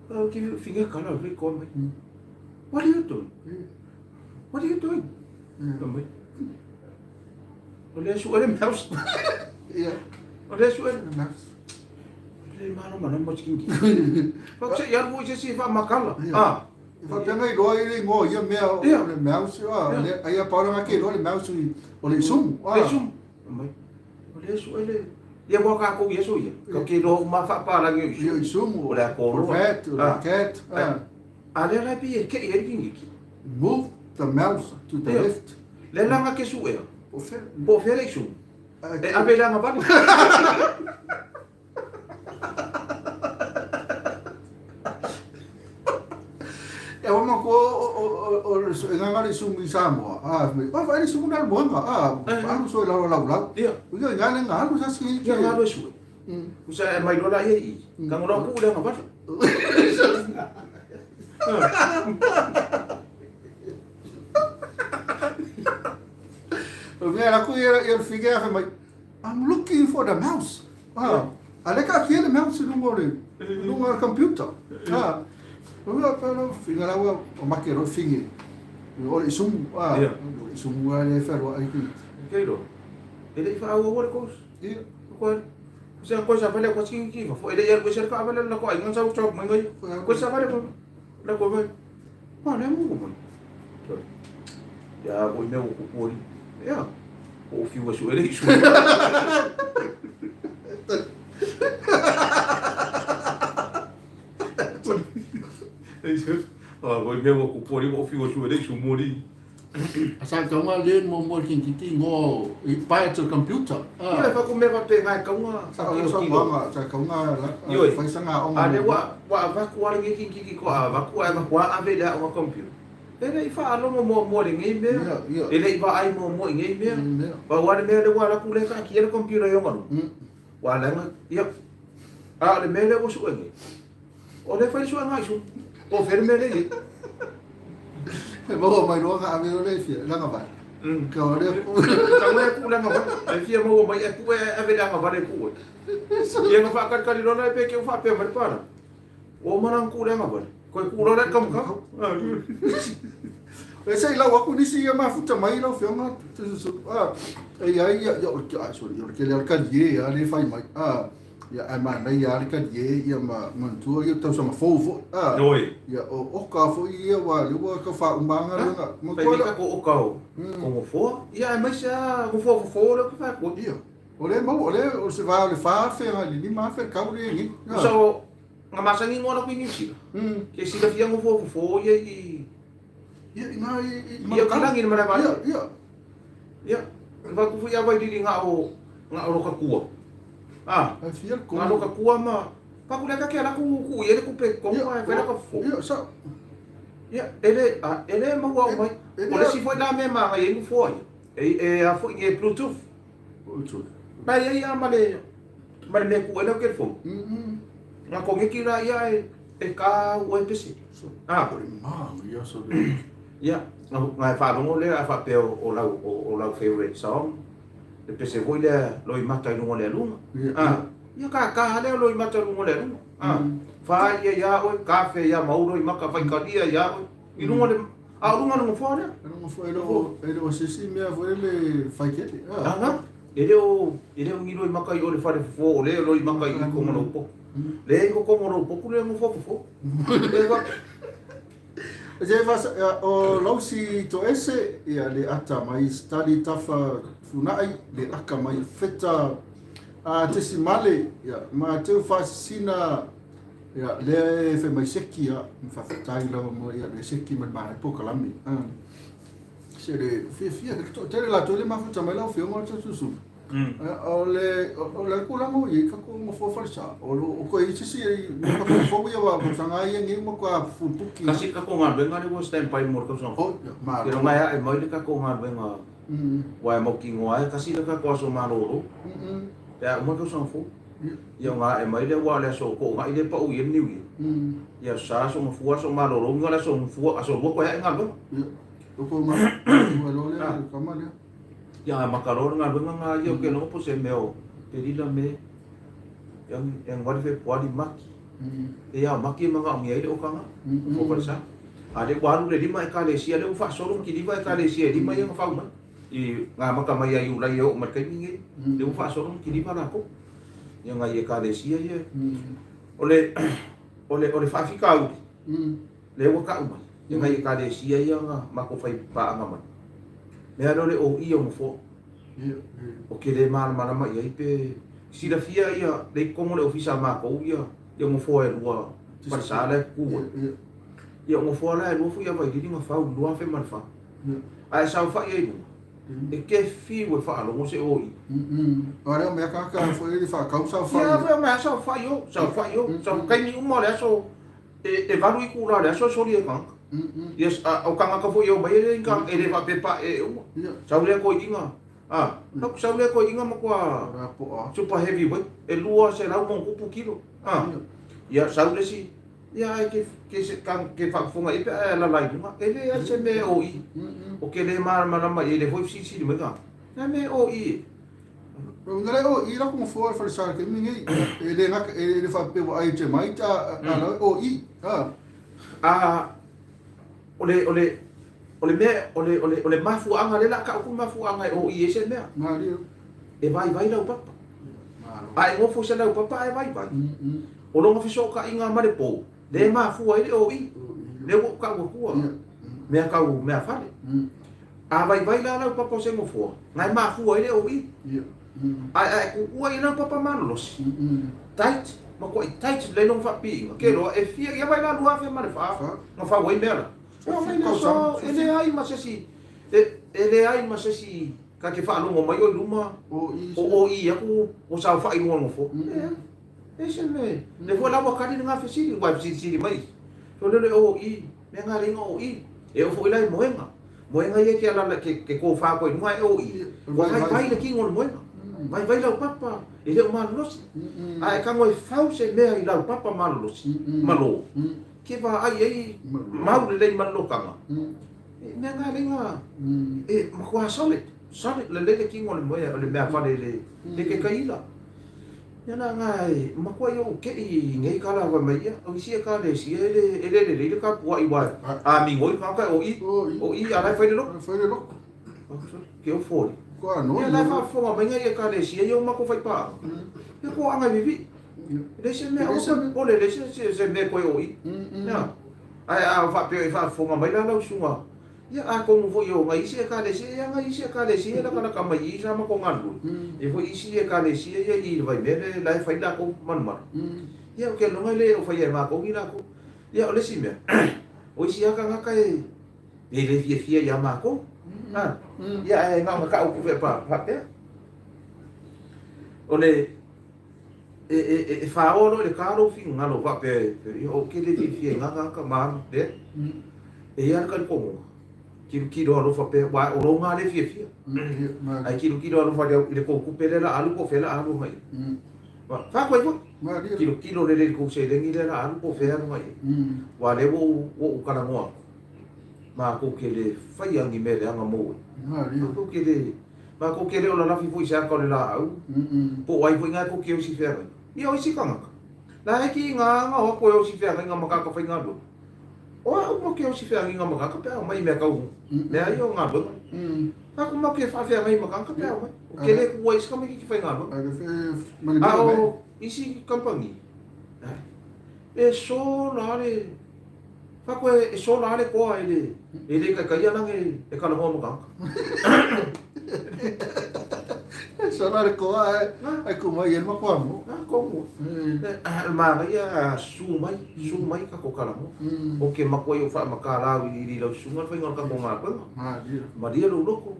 Fafine kala le koa mai. What are you doing? What are you doing? Fai mai. O lea sue le mouse. Ia. O lea sue le mouse. Le malamalama sikingiki. Fa se i alu foi se isi e faamakala. Ah. E faapea na iloa i le igoa o ia mea o le mouse, a ai a pau langa ke iloa le mouse o le isumu. Le isumu. Mai. O lea sue le Ia ua tatou i aso ia, ka te iloa uma faapalagi o isumu. Ia isumu. O le a koloa. Corvette, o le cat. A lea la e pei e kei ai le kingiki. Move the mouse to the left. Lea la na ke suea. Po o fea. Po o fea le isumu. E ave i le agavale. E ua matua o le suegaga le isumu i Samoa, a, fai mai, vaai le isumu na le moega, a, alu soo i lalo laulau. Ia. Ia, ina le na alu sa sigi. Ia, na alu e sue. Usa e mai loa la ia i i. Ka ngola pu le agavale. O mea la ku ia ia le fige a fai mai, I'm looking for the mouse. Ah, a le ka fia le mouse i luga o le luga o le computer. Ah, o mea pa lo finga la ua o make ro finge. O le isumu, ah, o le isumu a le whenua ai ki. Kei ro. E le i whaauaua le course. Ia. Ko ai. Se koe sa fale ko siki ki fo ele ia ko se ka vale la ko ai ngan sa chok mai ngai. Ko sa vale ko la ko vai. Pa le mu mo. Ya ko me ko ko ri. Ya. O fiu su ele su. Ah, ko me ko ko ri o fiu su ele su mo ri. Sa kaunga le mo mo kingkiki ngo i pae to computer. Ia fa ko me fa pe ngai kaunga. Sa o sa wanga sa kaunga Ioi. fai sanga onga. A le wa wa vaku ala nge kingkiki ko a vaku a vaku a ave le a computer. E le i fa alogo mo mo le ngai mea. Ia, ia. E le i va ai mo mo i ngai mea. Mea. Pa wa le mea le wa la ku le ka ki le computer yo ngalu. Wa la nga ia. A le mea le wa su ngai. O le fai su ngai su. O fe le mea le i. E maua mai loa ka ave le fia langa vai. Ka o le Ka le ku la nga va. E fia mo mai e ku e ave le nga va le ku. Ia nga fa ka ka li lona e pe ke u fa pe mai para. O mana ku le nga va. Ko ku lona kam ka. E sei lau aku nisi ia mafuta mai lau fionga. Ah, e ia ia ia o ke ai sorry, o ke le ka ye ia le fai mai. Ah, ia ai ma nei ia le ka ye ia ma mantua ia tau sama fou fo. Ah. Noi. Ia o o ka fo ia wa le wa ka fa umanga le nga. Ma Fai ko ka ko o kau. Ko mo fo. Ia mai sa ko fo fo le ko fa ko. Ia. O le mau o le o se va o le fa fe nga le lima fe kau le ngi. So nga masangi ngona ku ni sila. Ke sila fia ngo fo fo ia i Ia i nga i ia kalangi ni mana va. Ia ia. Ia va ku fu ia vai lili nga o nga o ka kua. Ah, Ai fia ko. nga lo ka kua ma pa ku le ka ke ala ku ku ia le ku pe ko ma fa ka fo. Ia sa Ia ele a ele ma wa mai. O le si foi la me ma ia ngu fo ia. E e a fo i Bluetooth. O tu. Pa ia ia ma le ma le me ku ele ke fo. Nga ko nge ki la ia e e ka o e pese. Ah, O le ma ia so le. Ia, nga nga whaalongo lea a whapea o lau, o lau favorite song. Le pese hoi lea loi mata i lunga lea lunga. Ia. Ah, ia ka ka lea loi mata i lunga lea lunga. Ah, wha ia ia oe, ka fe ia mauro i maka whai kalia ia oe. I lunga le, a o lunga lunga wha lea. Ano fo ele o ele o sisi mea fo ele fai kele. Ah, nga, e leo, e leo ngi loi maka i o le whare fo o lea loi maka i kongo no poku. Le i kongo no poku lea ngo fo fo. Le wa, Se fa o lausi to ese ia le ata mai stali tafa funai le aka mai feta a tesimale ia ma teu fa sina ia le fe mai seki ia fa fatai la mo ia le seki mai mai po kalami. Se le fia fia to tele la to le mafuta mai la fia mo to susu. O le o le kulango i ka ko mo fo falsa o lo o ko i sisi i mo ka fo ia wa ko sanga ia ngi mo ka fu puki. kasi ka ko ngā wenga le wa stand by mo ka song. O ma. Te ronga ia e mai le ka ko ngā wenga wa e moki ngoa e kasi le ka ko aso maloro. Te a uma ka song fo. Ia ngā e mai le wa le aso ko ngā i le pa u i niu i. Ia sa aso nga fua aso maloro nga le aso fua aso lua ko hea ngā wenga. O ko ma o lo le ka ma le. Ia makaroro ngā wenga ngā ia o ke longo po se meo. Te rila me yang yang wari fe puari maki. E ia maki manga o ngia i le okanga. Fo palesa. A le waru le lima e ka le sia le ufa solo ki lima e ka le sia lima ia nga whau mai. I ngā maka mai ai ulai e o mai kai minge. Le ufa solo ki lima la ko. Ia ngā i e ka le sia ia. O le o le o le whaafika au. Le ua ka umai. Ia ngā i e ka le sia ia ngā mako whai paanga mai. Mea lore o ia mo fo. O ke le mana mana mai ai pe silafia ia le kongo le ofisa ma ko ia ia mo fo e lua palesa le ku. Ia mo fo la e lua fu ia vai lili nga fau lua fe mal fa. Ai sa fa ia i E ke fi we fa alo se o i. O le mea ka ka fo ele fa kau sa fa. Ia fa ma sa fa yo, sa fa yo, sa kai ni uma le so e e valu i ku la le so so li e ka. Yes, a o kanga ka fo yo mai le ka e le fa pe pa e uma. Sa le ko inga. Ah, sa le ko inga ma kwa Ra po a. super heavy weight e lua se lau mo kupu kilo. Ah. Ia sa le si ia ai ke ke se ka ke fa fonga i pe a la lai lunga. E le a se me o i. O ke le ma ma ma e le foi si si me ka. Na me o i. O ngare o i la ko fo fa sa ke mi ngi e le nga e le fa pe wa ai te mai ta a la o i. Ah. Ah o le o le o le mea o le o le o le mafuanga le la ka ku mafuanga e o i e se mea. Ma li. E vai vai lau papa. A e gofo i se laupapa ae vaivai. O lona fesootaiga ma le pou, lea e mafua ai le OE. Lea ua ou tau atua mea tau meafale. A vaivai la laupapa o se nofoa, na e mafua ai le OE. Ae a e tuua i laupapa malolosi, tight, matuai tight lelei lona faapiiga, ke loa e fia, ia vaai la 2004 na fau ai mea la. Ua mai le aso, e leai ma se isi, e leai ma se isi ta te faalogo mai oe i luma, o OE atu ua saofai i luga o le nofoa. Leai, leai se mea. Lea foi la ua tali lena fesili, aua e fesilisili mai isi. So lele OE, mea na leai na OE. E oo foi la i moega. Moega ia e te alala, te tofa atu ai i luga ae OE. Ua vaivai le tino o le moega. Vaivai lau papa, e le o malolosi. A e tago e fau se mea i lau papa malolosi, malo, ke vaai ai mau lelei ma le lotaga, e mea na lea na, e matua solid, solid lelei le tino o le moea, o le meafale i le ke kaila. Ia na nga e matua i ou kei i nei tala fai mai ia, o isi ekalesia e le e le lelei le tapuai aua a migoi le tagata e o i, o i a la e fai le lotu. Fai le lotu. Ke o foli. Ia la e faafofoga mai nai ekalesia ia o matou faipaaga. Ia toaga e vivii. E leai se mea, aua toe popole, e leai se mea e toe o i. Ia. Ae a faapea e faafofoga mai la lau susuga, ia atonu foi o nai isi ekalesia, ia nai isi ekalesia e latalata mai i i sa matou galulue. E foi isi ekalesia ia i le Vaimea le la e fai latou malumalu. Ia ou te lagona e le o faia e matou ni latou. Ia o le isi mea, o isi lava tagata e le fiafia ia matou. Ia ae na ona tau atu faapea. O le e faaoa loa i le ta lou finagalo faapea, ia ou te le fiafia i na tagata ma alu, leai. E i ai lava le talitonuga, tilotilo alofa pea, aua o lou na le fiafia. Ae tilotilo alofa i le tou tupe lea o le a alu po o fea o le a alu agai i ai. Faaku ai foi, tilotilo lelei i le tou seleni lea o le a alu po o fea e alu agai i ai. Aua o lea ua ou talanoa atu, matou te le faia ni mea leaga mou ai. Matou te le Matou te le o lalafi foi i se ata o le laau, po o ai foi na e tou te osi feagaiga. Ia o isi tagata, la e tiga na o atu e osi feagaiga ma tagata faigaluega. O au matou te osi feagaiga ma tagata pe a omai i mea tau mea ia o galuega. Tatou matou te faafeagai ma tagata pe a omai. Ou te le tuua i isi tamaititi faigaluega. A o isi kamupani, e sola le Fako e sola lava le toa e le e le taitaia lage e talanoa ma tagata. E sola le toa ae ae tu mai e matua mo. Ah, komu. E manaia su mai, su mai tatou talanoa. O ke matua i o faamatala i lau susuga le faiga o le tatou galuega. Malie lou loto.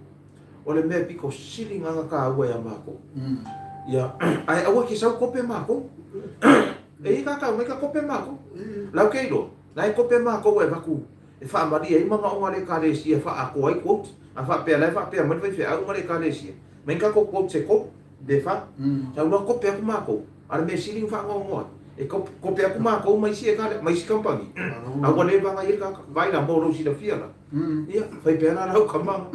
O le mea pito sili na na taua ia matou. Ia, ae aua ke sau kope matou. E i ka tau mai ka kope matou. Lau ke iloa, la e kope matou e avatu e faamalie ai manaoga a le Ekalesia e faaatoa ai quote. A faapea la e faapea mai le faifeau ma le Ekalesia, mai ni tatou quote se tolu, pe fa. Sau loa kope atu matou, a o le mea sili ona faanoanoa ai, e kope atu matou ma isi ekale, ma isi kamupani, a ua leva ona i ai le tagata. Vaai la mo lou silafia la. Ia, fai pea la lau tama.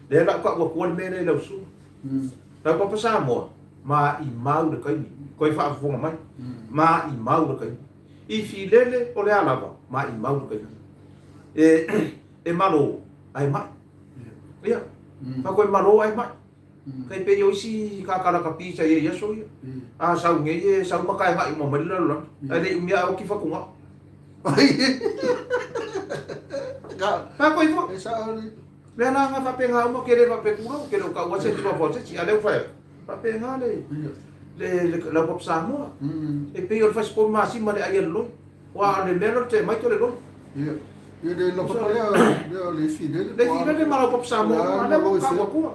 Lea la ou tau atua le mea lea i lau susuga. Lau papa Samoa, maimau le taimi, koe faafofoga mai, maimau le taimi. I filele o le a lava, maimau le taimi. E, e malo, ae mai. Ia, fa koe malo ae mai. Kai pei o isi kakalaka sa i ai aso ia. A sau nei e sau maka e gai uma mai le lalolagi. Ae le i umia ae oki fatugao. Fa koe ifo. E sao le. Mea la nga faapena uma ke le faapea tulou, ke le o taua se isi o se isi, a lea ua fai atu, faapena le, le, le laupapa Samoa. E pei o le fasipovi masima le ai a le loi. Aua o le mea lea o le te mai to le loi. Ia, ia le laupapa lea, lea o le filele. Le filele ma laupapa Samoa, a lea ua taua atua.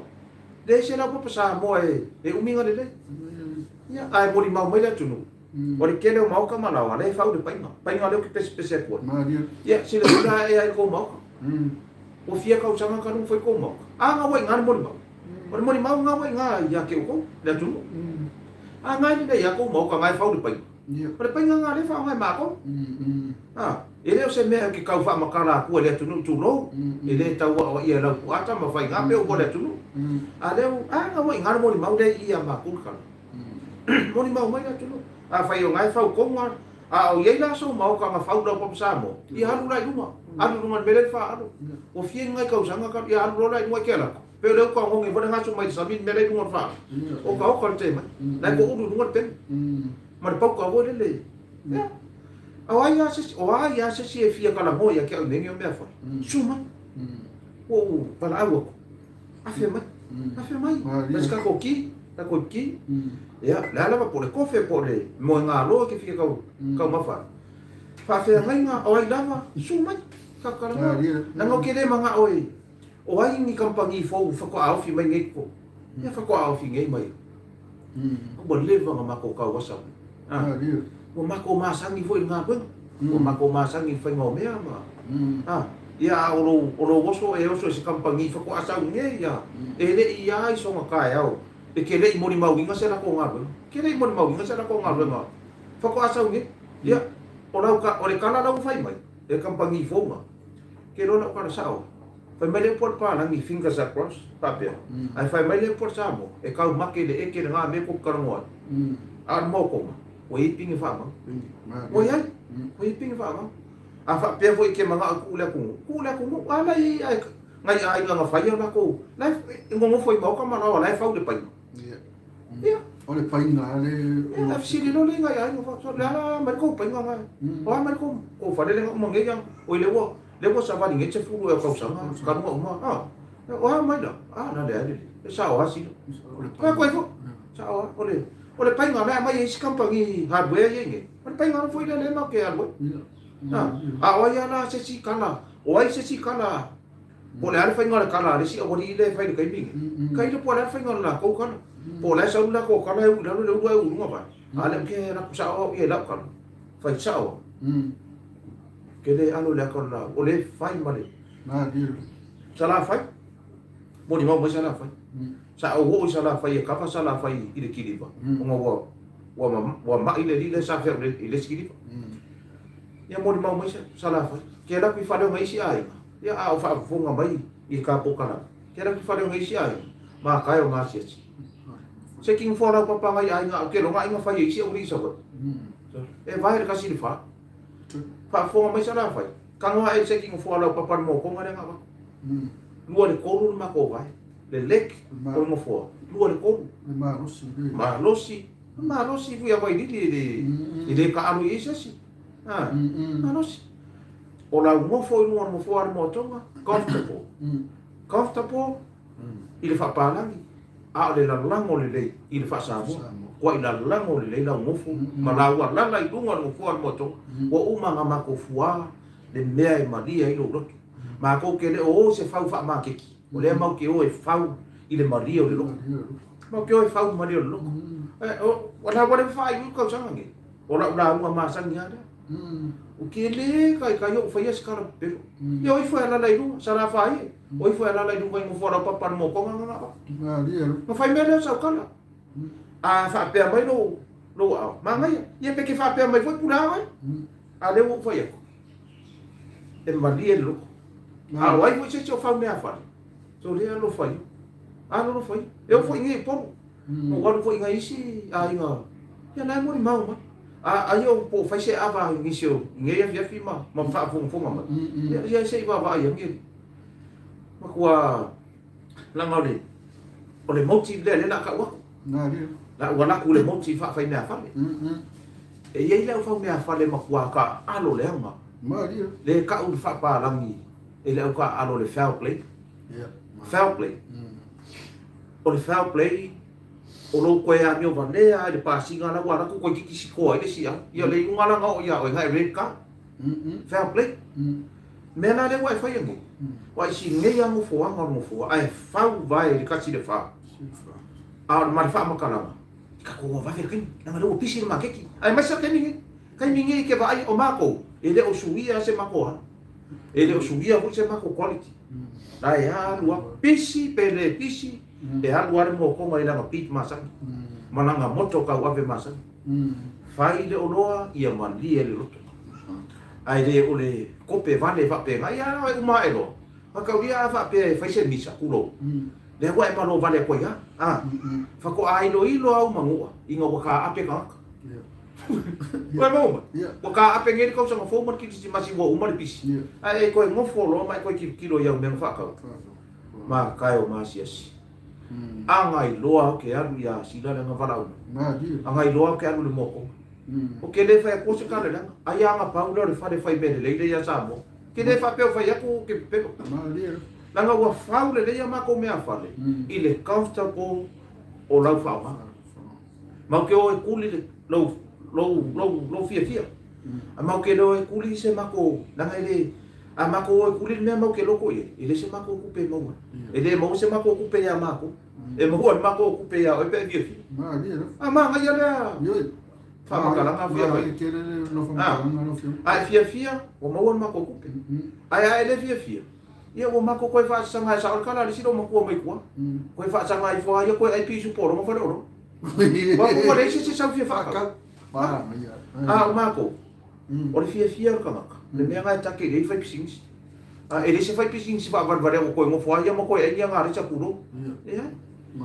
Leai se laupapa Samoa e, e umi ona lelei. Ia, ae molimau mai le atunuu. O le tele o maota ma laoa, lea e fau le paiga. Paiga lea ou te pesepese atu ai. Malie. Ia, silasila ae ai i le tou maota. Ua fia tausaga talu ona fai tou maota. A na ua i ina le molimau. O le molimau lena ua i ina ia te outou, le atunuu. A na e lelei lava tou maota na e fau le paiga. O le paiga lena lea e faaaoga e matou. A, e le o se mea ou te tau faamatala atua i le atunuu tulou, e le tau aoaia e Laupua Tamafaiga pe upu a le atunuu. A lea ua, a na ua i ina le molimau lea i i ia matou le tala. Molimau mai le atunuu. Afai o na e fau tonu a o i ai la sou maota na fau laupapa Samoa, ia alu la i luga. Alu i luga i le mea lea e faaalu. Ua fia ni nai tausaga talu, ia alu loa la i luga i Kealaka. Pei o le uka o gogi foi le gasu mai le sami le mea la i luga o le faa. Okaoka le te mai. La e poulu i luga le peni. Ma le pauka foi lele. Ia. O ai lava se isi, o ai lava se isi e fia talanoa ia te au i mea nei o mea fai. Susu mai. Ua ou valaau atu. Afe mai. Afe mai. Fai se tatou ki, tatou ki. Ia, le a lava po o le kofe po o le moegalo e te fia tau, taumafa ai. Faafeagaiga, o ai lava, susu mai. Tatou talanoa. Leaga ou te le manao e, o ai ni kamupani fou faatoa ofi mai nei i totonu. Ia faatoa ofi nei mai. Ua leva ona matou tauasa mai. Ah. Ua matou masani foi i le galuega. Ua matou masani i le faiga o mea ma... Ah. Ia a o lou, o lou oso e oso i se kamupani faatoa sau nei ia. E le i a i sona taeao e te le i molimauina se latou galuega. E te le i molimauina se latou galuega faatoa sau nei. Ia, o lau o le tala la ua fai mai e le kamupani fou na, ke iloa lau tala sao. Fai mai le upu a le palagi, fingers are crossed, faapea. Ae fai mai le upu a le Samoa, e kau make le eke lena mea tou te talanoa ai. A o le mokoga, ua i ai pine faamau. Ua i ai, ua i ai pine faamau. A faapea foi e te manao e tuu le atunuu, tuu le atunuu. A la e i ai nai aiga na faia latou, la e nonofo i maota ma laoa, la e fau le paina. Ia. O le paina le... Ia, fesili loa lea i nai aiga, so, le a la mai le tou paina na? O a mai le tou fale lea na uma nei, oi lea ua Lea ua savali nei 10 ea o tausaga, talu uma, a, o a mai la? A, na leai lelei. E sao lava sila. Fai atu ai foi. Sao lava. O le, o le paiga lea aumai e isi kamupani hardware ia i nei, o le paiga foi lea lea matou te alu ai. A, a o ai lava la se isi kala, o ai se isi kala, po o le a le faiga o le kala a le isi aualii lea e fai i le taimi lenei. Tailo po o le a le faiga o le latou kala. Po o la e sau le latou kala e uu i lalo le ulu ae uu i luga vae. A lea ou te alu atu sao au ia i lau kala. Fai sao au. Ke le alo i le ata o le laau, o le fai ma le. Salafai. Molimau mai Salafai. Sa ou oo i Salafai e kava Salafai i le kiliva, ona ua, ua, ua mai le alii lea sa feau i le isi kiliva. Ia molimau mai Salafai. Ke alu atu i fale o nai isi aiga, ia a o faafofoga mai i le ta polokalame, ke alu atu i fale o nai isi aiga, ma tae o gasiasi. Checking for lau papa nai aiga, ou te iloa na aiga fai e isi aualii i Savaii. E vae le 1 i le 4. Faafofoga mai Salafai, tago ae se ki nofoa laupapa le mokoga lea na avatu. Lua i le tolu le matou vae. Le leg o le nofoa, lua i le tolu. Le malosi. Malosi. Malosi fui a Vailili e le, e le taalo i ai se isi. Ha, malosi. O lau nofo i luga o le nofoa a le moatoga, comfortable. Comfortable i le faapalagi, a o le lalago lelei i le faa-Samoa. Ua i lalago lelei lau nofo ma lau alala i luga o le nofoa o le moatoga, ua uma ona matou fuā le mea e malie ai lou loto. Matou te le o o i se fau faamakeki, o lea matou te o e fau i le malie o le loto. Matou te o e fau i le malie o le loto. O la ua leva faaiuiu le tausaga nei, o lau lauga masani lava lea. O tele taitai ou faia se tala pepelo. Ia o ifo e alala i luga, Salafai e. O ifo e alala i luga i nofo a laupapa le mokoga na na. Na fai mea lea o sau tala. A faapea mai lou lou aao, manaia. Ia pe ke faapea mai foi pule a oe. A lea ua ou fai atu. E malie le loto. A o ai foi se isi o fau mea fale. So lea alofa ia. Alofa ia. E oo foi i nei i Upolu. Ua alu foi i nai isi aiga. Ia la e molimau mai. A ai o po o fai se ava i nisi o i nei afiafi ma ma faafogafoga mai. Ia ia se i vaavaai ane. Matua leaga o le o le motive lea lea o le a tau atu. La ua laku le motive faafai meafale. E i ai le au fau meafale matua taaalo leaga. Le tau i le faapalagi e le au taaalo le foul play. Foul play. O le foul play, o lou toe amio valea lava i le pasiga la ua alu atu toeitiiti sikoa ai le isi au. Ia o le iuga la na oo ia oe, na e red card. Foul play. Mea la lea ua e faia nei, ua i sinei lava nofoaga o le nofoa ae fau vae i le 1 i le 4. A o le ma le faamatalaga, i tatou o vave le taimi, leaga o lea ua pisi le maketi. Aemaise le taimi nei, taimi nei e te vaai, o matou, e le o suia lava se matou ala. E le o suia foi se matou quality. La e alu lava, pisi pe le pisi, e alu lava le mokoga i lana beat masani ma lana moto tauave masani. Fai le oloa ia malie le loto. Ae le o le kope vale faapena, ia e uma ae loa. Mataulia a faapea e fai se misa, tulou, lea ua e malo vale atu ai lava. A, faatoa iloilo au manua ina ua taape tagata. Ua maua mai? Ua taape nei le tausaga fou ma le kilisimasi ua uma le pisi. Ae e toe nofo loa ma e toe tilotilo i au mea na faatau. Makae o Masiasi. Agai loa au ke alu ia Sila leaga valaau mai. Agai loa au ke alu i le moakoga. O ke le fai atu o se kaleleaga, ai a gapau lea o le fale fai mea lelei lea ia Samoa. Ke le faapea o fai atu o ke pepelo. Leaga ua fau lelei a matou mea fale i le comfortable o lau faaaogaga. Matou te o e kuli le lou lou lou lou fiafia. A matou te le o e kuli se matou leaga e le a matou o e kuli le mea matou te loto i ai, e le se matou tupe e maua ai. E le maua se matou tupe ia matou. E maua le matou tupe ia oe pe a e fiafia. A manaia lea faamatalaga fia fai. A e fiafia, ua maua le matou tupe. Ae a e le fiafia, ia ua matou toe faasaga e sao le tala a le isi loomatua mai tua. Toe faasaga ifo lava ia toe ai pisupo o lona faleoloa. Aua ua leai se isi e sau fia faatau. A o matou, o le fiafia o le tagata, le mea lena e take i ai le fai pisinisi. A e le se fai pisinisi faavalevalea ua toe nofo lava ia ma toe ai ni agalesa tulou. Leai.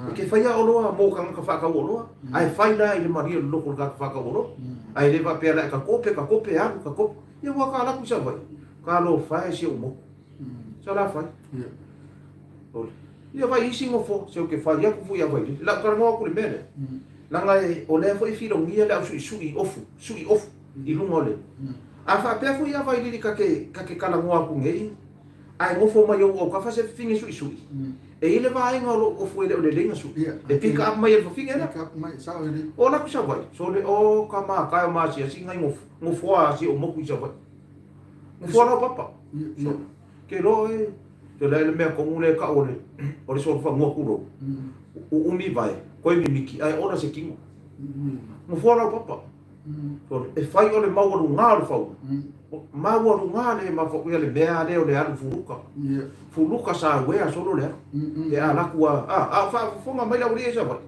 E te faia oloa mo tagata faatau oloa, ae fai la i le malie o le loto o le tagata faatau oloa. Ae le faapea la e takope, takope, alu, takope. Ia ua ta alu atu i Savaii, talofa e si ou motu. Salafai. Ia vai isi nofoa, se ou te fai atu foi ia Vailele. Lau talanoa atu i le mea lea, leaga o lea foi e filogia le au suisui ofu, sui ofu i luga o le. A faapea foi ia Vailili ta te, ta te talanoa atu nei, ae nofo mai ou autafa se fafine suisui, e i ai le vaega o lou ofu e le o lelei na sui, e pick up mai e le fafine lea. O la ku Savaii, sole o ka matae o Masiasi nai nofoa a si ou motu i Savaii. Nofoa laupapa. Ke loa e, ke lea le mea tonu lea e tau o le, o le solofanua tulou. Uumi vae, koe mimiti, ae ola se tino. Nofoa laupapa. E fai o le maualuga o le fauna. Maualuga le mafaia le mea lea o le alu fuluka. Fuluka sa uea solo le alu. E a laku a, a, a o faafofoga mai le aualii e Savaii.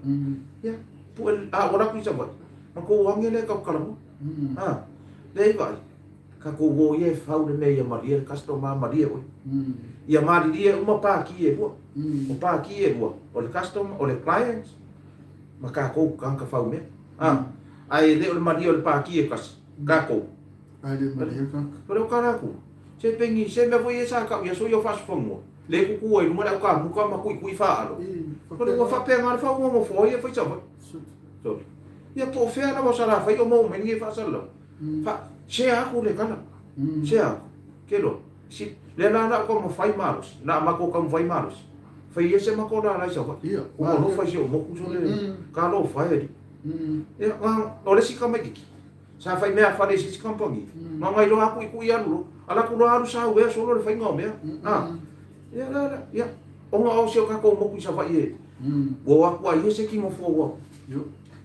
Ia, pue, a ua laku i Savaii. Ma kou age lea kau kalamua. A, lea i vaai. Tatou o ia e fau le mea ia malie le customer malie oe. Ia malilie uma pāki e lua. O pāki e lua, o le customer, o le client ma tatou tagata fau mea. A, ae le o le malie o le pāki e tasi, tatou. Ae le malie le tagata. O le o kalaku, se pengi, se mea foi ia sa tau i aso ia o faasufanua, le tutu ai i luga le au kamuka ma tuitui faaalo. O le ua faapena le faauga nofoa ia fai Savaii. Sorry. Ia po o fea lava o Salafai o maua mai nei faasalalau. Fa, share aku le tala. Share aku. Ke loa. Si, le la la ko mafai malosi. La ma ko ka mafai malosi. Fai ese ma ko la la isa wa. Ia. Ko lo fai se o moku so le ka lo fai ali. Ia, nga o le si ka mai kiki. Sa fai mea fale se si company. Nga ngai lo aku i ku i alu lo. Ala ku lo alu sa ue solo le fai ngao mea. Ah. Ia la la, ia. O nga o se o ka ko moku isa vai e. Ua o aku ai se ki mo fo ua.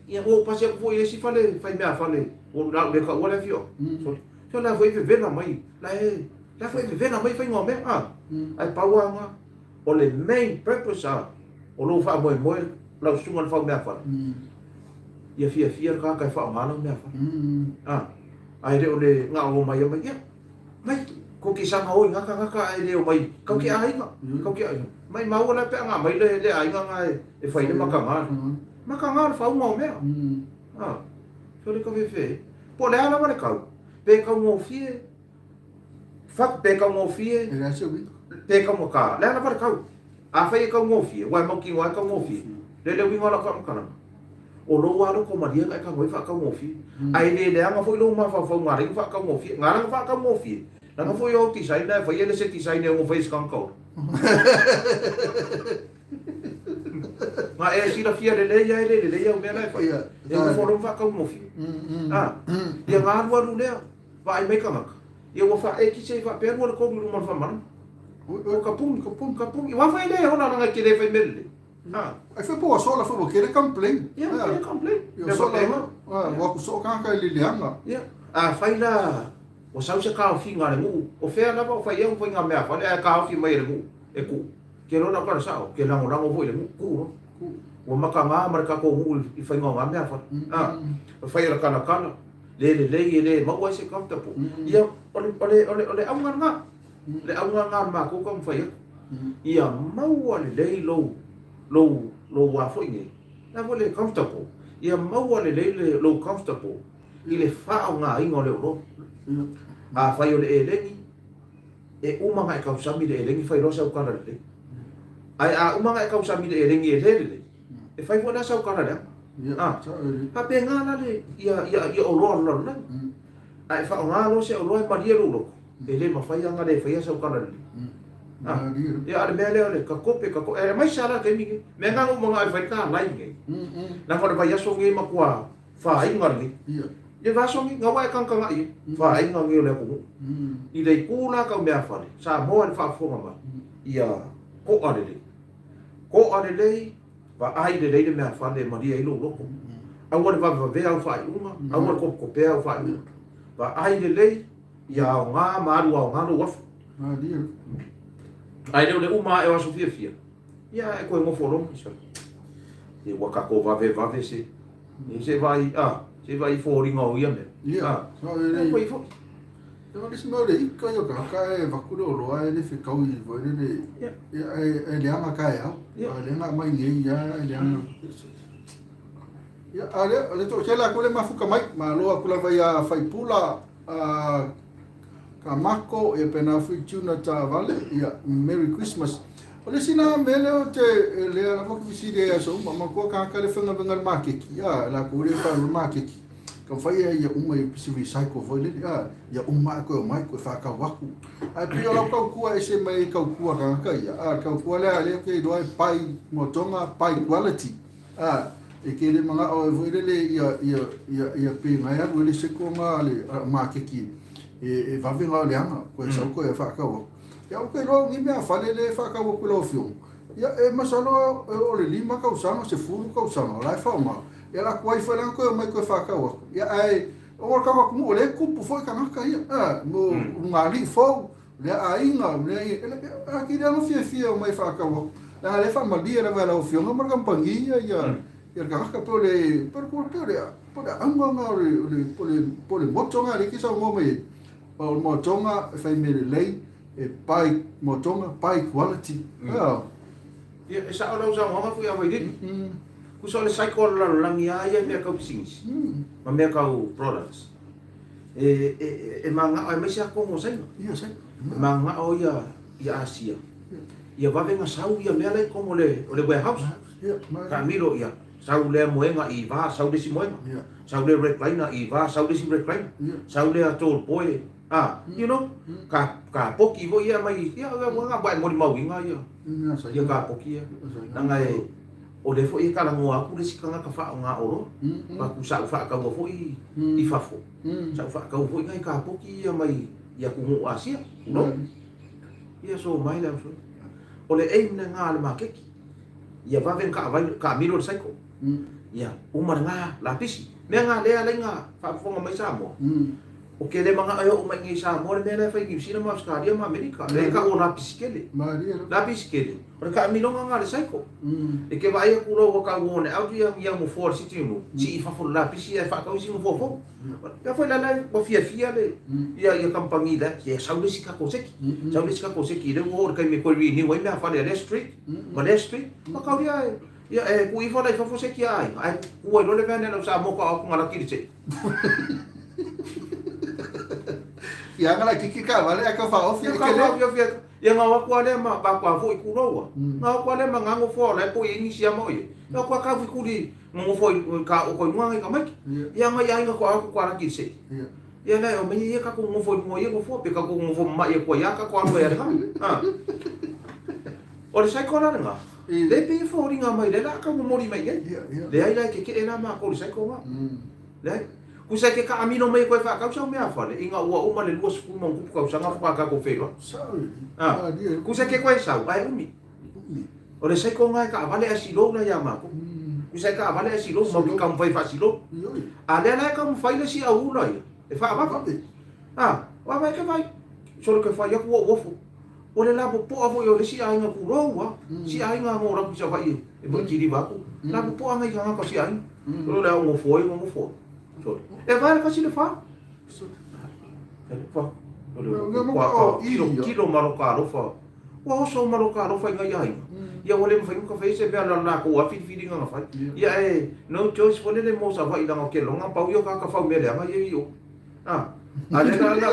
Ia, ua ou pasi atu foi i le isi fale fai mea fale, ua ou le taua le afioaga. Sole, sole la foi e vevela mai, la e, la foi e vevela mai faiga o mea, a. Ae pau lava na, o le main purpose a, o lou faamoemoe lau susuga i le fau mea fale, ia fiafia le tagata e faaaoga lau mea fale. A, ae le o le na o omai omai, ia, mai, kou te saga o i na tagata ae le omai, kau te aiga, kau te aiga. Maimau la pe a na mai le, le aiga na e, e fai le makaga. Makaga le faauga o mea. A, so le kafefe. Po o le a lava le kau, pe kaugofie, fuck, pe kaugofie, E leai se uiga. pe kaugata, le a lava le kau. Afai e kaugofie, ua e mautinoa e kaugofie. Le le uiga o lau faamatalaga. O lou lava loko malie na e tago ai faakaugofie. Ae le leaga foi lou mafaufau na alai ona faakaugofie. Na ala ona faakaugofie, leaga foi o au design na e faia e le se design e ono faia e se tagata ola. Na e silafia lelei a e le lelei au mea la e fai. E nofo loa ma faakaugofie. A, ia na alualu lea, vaai mai tagata, ia ua faaekise ai faapea lua le tolu i luma o le faamalama. O ka puni, ka puni, ka puni. Aua foi e le ola leaga e te le fai mea lelei. Ah. Ai foi po ua sola foi ua tele complain. Ia, ua tele complain. Ia sola. Ah, ua ku so tagata i le leaga. Ia, afai la ua sau se taofiga a le nuu, o fea lava o fai ai faiga mea fale ae taofi mai e le nuu e tuu. Ke loa lau tala sao, ke lagolago foi i le nuu, tuu loa. Ua makaga ma le tatou nuu i faiga o na mea fale. Ah, fai e le kalakala, le lelei e le maua ai se comfortable. Ia, o le, o le, o le, o le auga lena. Le auga lena o le matou taumafai atu. Ia maua lelei lou, lou, lou a foi nei, la foi le comfortable. Ia maua lelei le, lou comfortable i le faaaogaina o le oloa. Afai o le eleni, e uma ona e tausami i le eleni fai loa sau kala lelei. Ae a uma ona e tausami i le elegi e le lelei, e fai foi la sau tala leaga. A, faapena la le, ia, ia, ia oloa o le lalolagi. A e faaaoga loa se oloa e malie lou loto, e le mafai lava ona le faia sau tala lelei. A, ia a o le mea lea o le katope, katope, e aemaise lava la le taimi lenei. Mea na na ou manao e fai le talai lenei, leaga o le vaiaso lenei e matua fāiga lenei. Le vaiaso lenei, na ua e tagatagai i ai, fāiga lenei o le atunuu. I le itu la tau meafale, Samoa i le faafofoga mai, ia to'a lelei. To'a lelei, vaai lelei le meafale e malie ai lou loto. Aua le vavevavea au faaiuga, aua le topetopea au faaiuga. Vaai lelei, ia aoga ma alu aoga lou afu. Ae le o le uma ae o aso fiafia, ia ae toe nofo loa ma se ua tatou vavevave se se vaai a se vaai foliga o ia mea. Ia, a foi foi. Ia o le isi mea o le ika ia o tagata e avatu le oloa e le fetaui foi lele ia e leaga taeao. A leaga aumai nei ia e leaga. Ia a lea o le toatele atu le mafuta mai, malo atu lava ia Faipula a Kamako, ia pena foi Tuna taavale, ia Merry Christmas. O le isi na mea lea ou te, lea lava ou te fesili ai i aso uma, manatua tagata le faigaluega i le maketi, a, latou le faalogo i le maketi, taumafai ia ia uma ia pisi recycle foi lele, a, ia uma ae toe omai toe faatau atu. Ae pei o lau tautua e ese mai tautua a tagata ia, a, le tautua lea lea ou te iloa e buy moatoga, buy quality. A, e ke le mana'o ai foi lele ia, ia, ia, ia pe na e alu ai le seko na a le maketi e, e vave na o leaga, koe sau koe e faatau atu. Ia ou te iloa o ni meafale lea e faatau atu i lau afioga, ia e masalo e oo i le 5 tausaga, 10 tausaga o la e faaaoga. Ia la tuai foi la ona toe omai toe faatau atu. Ia ae ona o le tatou atunuu o lea e tupu foi tagata ia, a, mo ulugalii fou, lea aiga, lea ia, atili lava ona fiafia e omai e faatau atu. Leaga o lea e faamalie lava e lau Afioga ma le kamupani ia, ia, ia le tagata po o le, po o le, po o le, po o le auga lena o le, po o le, po o le motto lena o lea e te saunoa mai ai. O le moatoga e fai mea lelei, e buy moatoga, buy quality. Ia, e sao lau saunoaga foi a Vailili. Tusa o le cycle a le lalolagi lava ia i mea tau pisinisi ma mea tau products. E, e, e manao aemaise lava tonu o Saina. Ia, Saina. E manao ia, ia Asia. Ia vave na sau ia mea la i totonu o le, o le warehouse. Ia, Taamilo, ia, sau lea moega i va, sau le isi moega. Ia. Sau lea recliner i va, sau le isi recliner. Ia. Sau lea tall boy, ah, you know, ka, ka poki foi ia mai, ia, ia, ia, ia, molimauina ia, ia ka poki ia. Leaga e, o lea foi e talanoa atu le isi tagata faaaoga oloa, avatu sa ou faataua foi i fafo, sa ou faataua foi nai kapoki ia mai i atunuu o Asia, tulou. Ia so mai le auso. O le aim lena a le maketi, ia vave ona taavai, taamilo le cycle. Ia uma lena lapisi. Mea na lea alai na faafofoga mai Samoa. Ou te le manao e oo mai i inei i Samoa le mea la e fai i Niu Sila ma Ausetalia ma Amerika. Lea e tau o lapisi tele. Lapisi tele, o le taamiloga lena a le cycle. E te vaai atu loa ua tau worn out ia ia nofoa o le sitting room, sii i fafo o le lapisi ae faatau isi nofoa fou. Ia foi la la ua fiafia le ia ia kamupani la, ia sau le isi tatou seki. Sau le isi tatou seki lea ua oo i le taimi e toe renew ai meafale a lea street ma lea street. Ma tau ia e ia e tuu ifo la i fafo seki a aiga ae tuu ai loa le van e lau Samoa ka o atu galaki i le seki. Ia aga laitiiti taavale ae tau faaofi e kele. Ia na o atu lava lea ma ba kua foi ku loua. Na o atu lava lea ma nga nofo o la e poi ai nisi ama o ia. Na o kua kau kuli nga nofo i ka o koi ngai ka maiki. Ia nga ia inga kua atu kua laki se. Ia la o me ia ka ko nofo i ia nofo pe ka ko nofo ma ia kua ia ka ko alu ia nga. Ha. O le cycle la nga. Le pe fo ringa mai le la ka momori mai ai. Le ai la ke ke e la ma ko le cycle nga. Leai. Kusa e ke kaamilo mai koe whaakau sau mea whare, i nga ua uma le 20 ma kupu kausanga whakakako whenua. Ah. Kusa ke koe sau, ai umi. O le saiko ngai ka avale a silou la ia mako. Kusa e ka avale a silou, mau ki kaumawhai wha silou. A lea la e kaumawhai le si au ula ia. E whaavava. Ah, wa vai ke vai. Solo ke whai aku o ofu. O le lapopoa foi o le isi aiga kulou a, si aiga ngo rapu i Savaii e moi kiliva aku. Lapopoa ngai tagata o si aiga. Solo le au gofo ai gofo. Solo. E vai le kasi le fa. Le fa. Kilo kilo ma lo ka alofa. Ua oso ma lo ka alofa i ngai aiga. Ia ua le mafai ona fai se mea na lakou a filifiliga na fai. Ia e no choice foi lele mo Savaii leaga o ke loga pau ia o tagata fau mea leaga ia i o. A, a le la la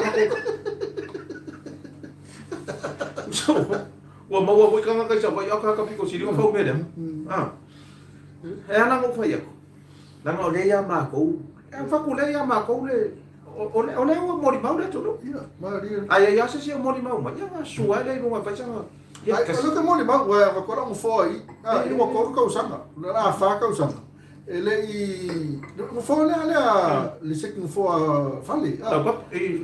So, Ua maua foi tagata i Savaii, a ka pito sili ona fau mea lea. A. E ala ona ou fai atu, leaga o lea ia matou, e fatu lea ia matou le, o, o lea ua molimau le atunuu. Ia, malie. A i ai lava se isi e molimau mai, ia ona sua ai lea i luga e fai sana, ia, Ai, o lea te molimau, ua avatu lau nofoa i, a, i ua 3 tausaga, o le a 4 tausaga. E le i nofoa lea lea le seki nofoa fale.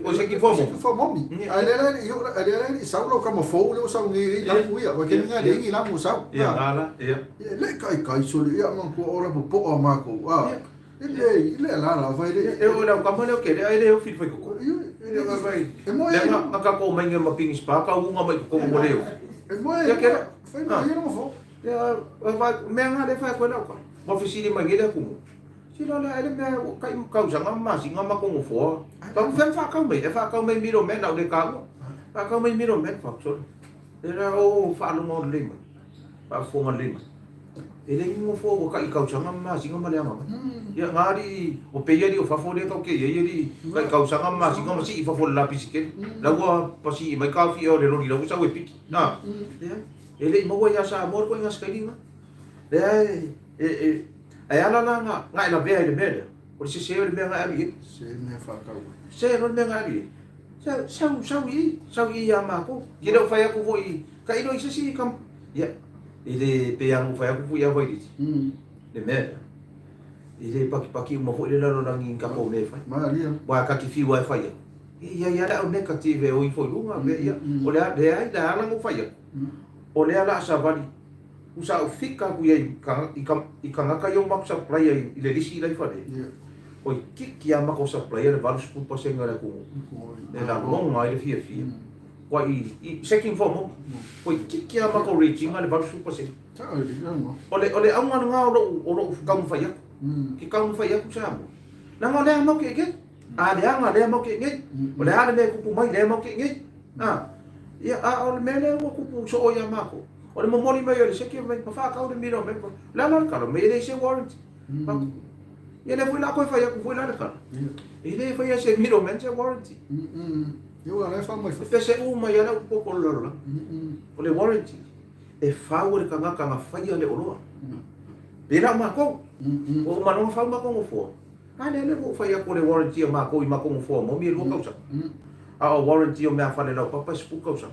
O seki nofoa momi. Nofoa momi. Ai le le i ai le le i sau lau kama fou le o sau nei i lamu ia. Wa ke nga le i lamu sau. Ia ngala ia. Le kai kai so le ia man ko ora po po a ma ko. A. Le le la la vai le. E o lau kama le ke le ai le o fi fai ko. E vai. E mo e. Ma ka ko mai nge ma pingi spa ka unga mai ko mo leo. E mo e. Ke fai mo ia no fo. Ia, mea nga le fai koe lau ka. Ma fesili mai nei le kumu. Sila lea ele mea ua kai kausaga ma masina ma kongo foa. Ka ku fea whaakau mai, e whaakau mai miro mea nau le kāua. Whaakau mai miro mea whaak sore. E rā o whaalonga o le mai. Whaafonga le mai. E le ingo foa ua kai kausaga ma masina ma le anga mai. Ia ngā ri, o peia ri o fafo le kau ke ia ri, kai kausaga ma masina ma si i fafo le lapisi kere. Lau pasi i mai kāwhi e o le lori lau sau e piki. Nā. Ia. E le i maua iā Samoa le koiga sikailiga. Lea e, e, e, e ala la nga, nga e lavea i le mea lea. O le sese o le mea nga e alu i ai. Se mea whakau. Se o le mea nga e alu i ai. Sau, sau, sau i, sau i iā mākou. Ki leo whai aku foi, ka ilo i sesi kam, ia, i le pe angu whai aku foi a Wairiti. Le mea lea. I le pakipaki uma foi le lalolagi i ka mea e fai. Malia. Wa ka ki whiua e fai aku. Ia ia le au negative e oi foi lunga, me ia. O le a, le ai, le ala ngu fai aku. O lea la savali usa au fika ku ia i ka i kangaka i o maku supplier i le lisi i fale. O i kiki a mako supplier le 80% le ku. Le la longa i le fia fia. Wa i i second form o. O i kiki a mako reaching le 80%. O le o le aunga nga o lo o lo kau fai aku. Ki kau fai aku sa mo. Nanga le mau ke ke. A le anga le mau ke nge. O le ale me kupu mai le mau ke nge. A. Ia a o le mea lea ua kupu soo ia mākou. O le momoli mai o le seke mai ma whakau le miro mai. Le ala le kala, me le se warranty. Ia le foi la koe whai aku foi la le kala. E le whai se miro men se warranty. Ia ua le wha mai. E pese u mai ala upo ko lolo. O le warranty. E whau le kangaka nga whai ale oloa. Pera mākou. O manonga whau mākou ngofoa. A le le whai aku le warranty o mākou i mākou ngofoa mo mi e lua kausa. A o warranty o mea whale lau papa e sipu kausa.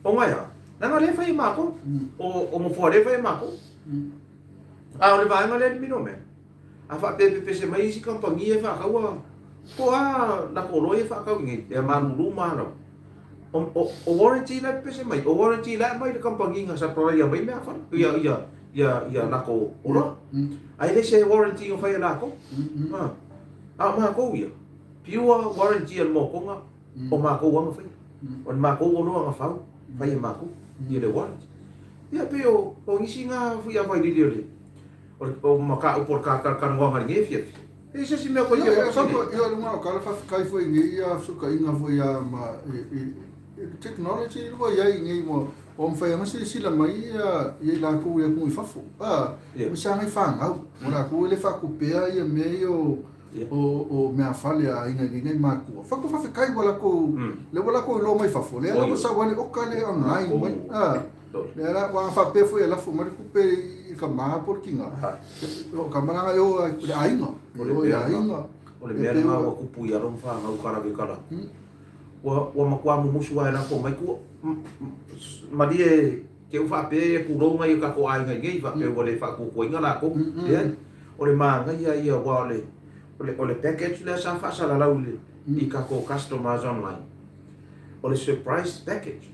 O ngai a, nanga le whai e mākou. O ngofoa le whai e mākou. A o le vaenga le mino mea. A wha pe pe se mai isi kampangi e whakaua. Ko a la ko e whakau ngi e malulu ma O o warranty la pe se mai. O warranty la mai le kampangi nga supply ia mai mea whale. Ia ia ia ia la ko olo. Ai le se warranty o whai la ko. A mākou ia. Pure warranty al mokonga o mākou anga whai. O mākou olo anga whau. Whai e mākou. Ia le warranty. Ia pe o o ngisi ngā fui a whai lili o le. O maka upo ka ka ka ngoanga nge fia. E se si mea koe ia ia lunga o kala whawhikai foi nge ia suka inga foi ia ma e technology lua ia i nge mo o mwhai anga sila sila mai ia ia la ku ia ku i fafo. A mo sa ngai whangau. Mo la ku le whakupea ia mea i o o mea fale a inga i ngai mākua. Whaku whawhikai wala ko le wala ko lo mai fafo. Le ala sa wale o kale online mai. A le ala wa whapea foi e lafo mai kupe i ka maha po kinga. O ka maranga e o le ainga. O le ainga. O le mea nga ua kupu i aro whangau karawe kara. Ua ua makua mumusu ai lafo mai ku malie ke u whape e ku ronga i ka ko ainga i ngei whape ua le whakukuinga la ko. O le maanga ia ia wa o le o le package lea sa whaasalalau le i ka ko customers online. O le surprise package.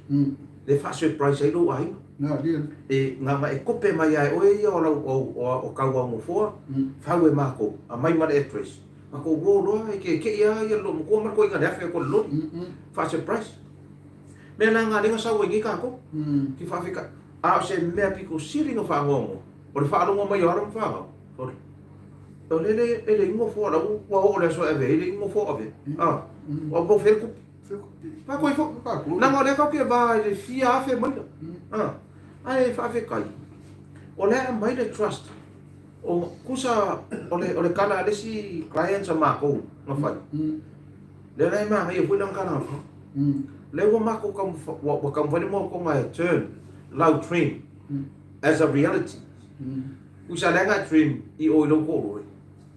Le wha surprise ai lo ainga. E ngā e kope mai ai oe ia o lau o kau au ngofoa, whau e mākou, a mai ma le address. Ma ko wō loa e ke ke ia ia lo mokua ma ko inga le awhea ko le lori. Wha surprise. Mea la ngā lenga sau e ngi kākou. Ki whawhika. A o se mea piko siri nga whangongo. O le whaalongo mai o aro mwhangau. Sorry. O le le e le ingo foa lau ua o le aso ave e le ingo foa ave. A. O po whel kupi. Pa koe fo. Nanga o le kau ke vā i le fia awhe mai la. A. Ai whawhekai. O le a mai le trust. O kusa o le kala a lesi clients a mākou nga whai. Le lai maa ngai fui lang kala. Lea ua makou ua taumafai le moakoga e turn lau dream as a reality. Usa leaga e dream i o i lou toolole.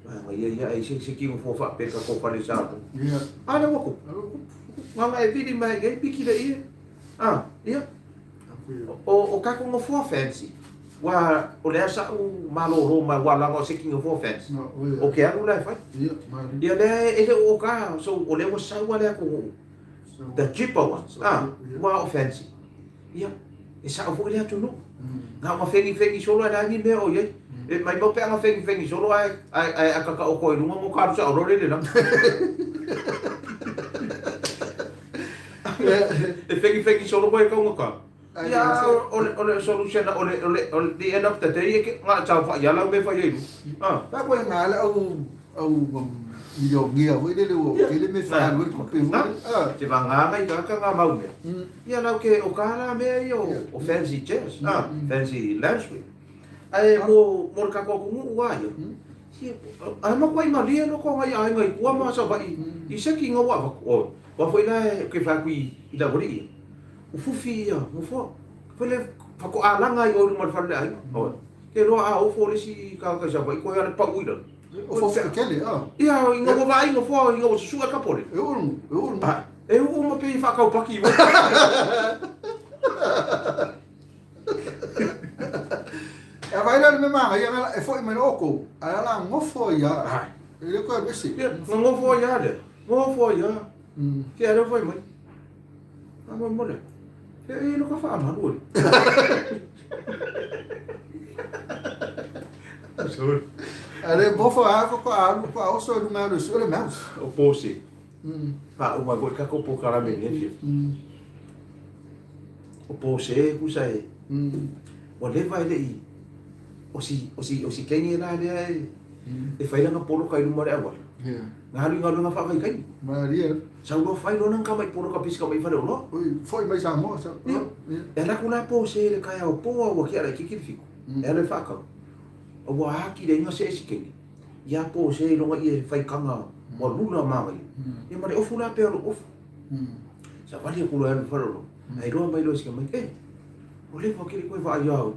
Aga ia ia ai se se ki fo fa pe ka ko fale sa. Ia. A le wako. Nganga e vili mai ngai piki le ia. Ah, ia. O o ka ko ngofoa fancy. Ua o le asa u malolo mai ua langa o se ki ngofoa fancy. O ke alu la e fai. Ia, mari. Ia le e le o ka so o le ua sau le ko the cheaper ones. Ah, ua o fancy. Ia, e sao foi le atunuu. Na uma fegifegi solo e leai ni mea o i ai. E maimau pe ana fegifegi solo ae ae ae akaka oko i luga mo ka alu sao loa le le lagi. E fegifegi solo koe e kaugata. Ia, o le o le solution o le o le o le the end of the day e ke nga saofai lava lau mea e fai ai i luga. Ah. Pe koe nga le au au milionea foi lele ua tele mea e faaalu ai le tupe foi lele. Ah. Te vagana i tagata nga mau mea. Ia lau ke o ka la mea ia o fancy chairs, ah, fancy lounge suite. Ae mo mo le tatou atunuu lava ia, ia ae matua malie loa ko ngai aiga i tua ma Savaii i se ki nga ua avatu. Oi, aua foi la e ke fai atu i lau alii ia, o fufi ia nofoa. Foi le faatoa laga ai oe i luma o le fale o le aiga. Oi, ke loa a ofo le isi tagata i Savaii koe lava le pau i lalo. O fofi tetele, a. Ia, ina ua vaai nofoa ina ua susua e ka pole. E uu, e uu. E uu ma pei e faakaupaki i E vaai la le mea manaia nga e foi mai oukou, ae ala gofo ai a. E le koe alu ese. Ia, na gofo ai a lea. Gofo ai a. Ke a lea fai mai. A mo mo le. E e lo ka faamalu e. Sorry. A le gofo a ko ko alu ko oso e lunga alu e le mouse. O pose. Faauma ai foi le tatou polokalame i lenei afiafi. O pose kusa e ua leva e le i o si o si o si kenge la lea e e fai lana poloka i luma o le auala. Na alu i galuega faavaitaimi. Malie. Sau loa fai loa lana tama i poloka pisi kama i faleoloa. Oi, foi mai Samoa. Sa, Ia. E alu atu la pose i le taeao po a ua tia laitiiti le fitu. E alu e faatau. Ua aki le iga se esi kenge. Ia pose i loga ia faitaga ua lula manaia. Ia ma le ofu la pea o lou ofu. Savali aku loa e alu i faleoloa. Ae iloa mai loa e sina mai, eh, ua leva kele koe vaai ia au.